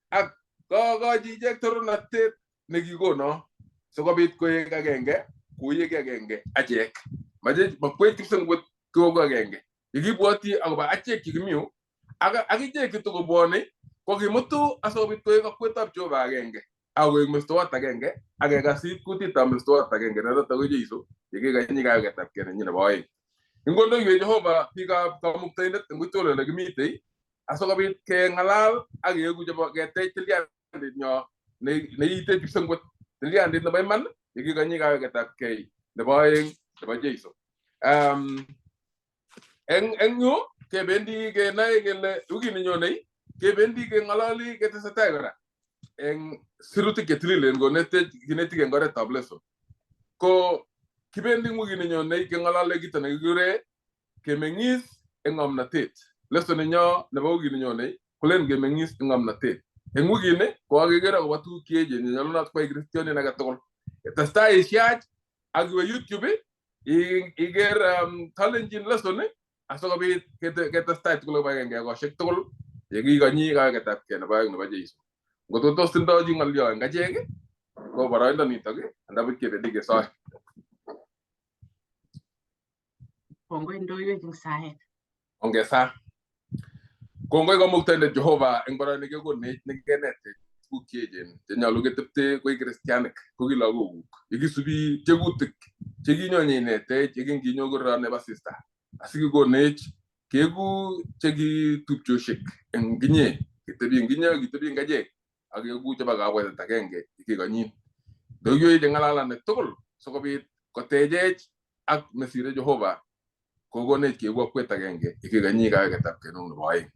ak kokochi ichek torornatet nekikono sikobit koek agenge kou ye ki agenge achek. Mache makwech kipsengwet kioku agenge. Yekibwoti akobo achek chekimi yu ak ichek chetokobwone ko kimutu asikobit koek akwetab Jehova agenge ak koek mestowot agenge ak kekasit kutitab mestowot agenge noto ko Jesu yekikanyi kaweketabkei nenyi nebo oeng. Ingondoiwech Jehova biikab kamuktaindet eng uitugul ole kimitei asikobit keng'alal ak keeku chebo ketech tilyandit nyo neiite kipsengwet, tilyandit nebo iman yekikanyi kaweketabkei nebo oeng nebo Jesu. Eng yu kebendi kenoe kele wikini nyonei kebendi keng'ololi ketesetai kora eng sirutik chetililen konetech kinetik eng oretab leso. Ko kibendi wikini nyonei keng'olole kito nekikure kemeng'is eng ng'omnotet. Lesson nenyo nebo wikini nyonei kolen kemeng'is eng ng'omnotet. Eng wikini ko kakeker akobo tuguk cheechen chenyolunot kwai kristianin age tugul. Testai isiach ak iwe YouTube iker Kalenjin lesson asikobit ketestai tugul kibagenge ekoshek tugul yekikonyi kaweketabkei nebo oeng nebo Jesu. Ngot tos tindoi chi ng'olyo eng achek ko boroindo nitok andabuch kebendi kesoe. Kongoi ndoiwech eng saet. Ongesa. Kongoi kamuktaindet Jehova eng boroindo nekekonech nekenetech tuguk cheechen chenyolu ketepte koik kristianik ko ki lagokuk. Yekisubi tiegutik chekinyonye inetech yekinginyo kororoni nebo asista asikikonech keeku chekitupchosiek eng kinye, ketebi eng kinye ak kitebi eng achek ak keeku chebo kabwatet agenge yekekonyin. Ndoiwech eng ng'alalani tugul sikobit kotechech ak nesire Jehova kokonech keeku akwet agenge yekekonyi kaweketabkei nebo oeng.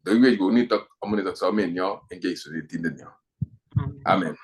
Ndoiwech kounitok amu nitok somenyo eng Jesu netindenyo. Amen. Amen.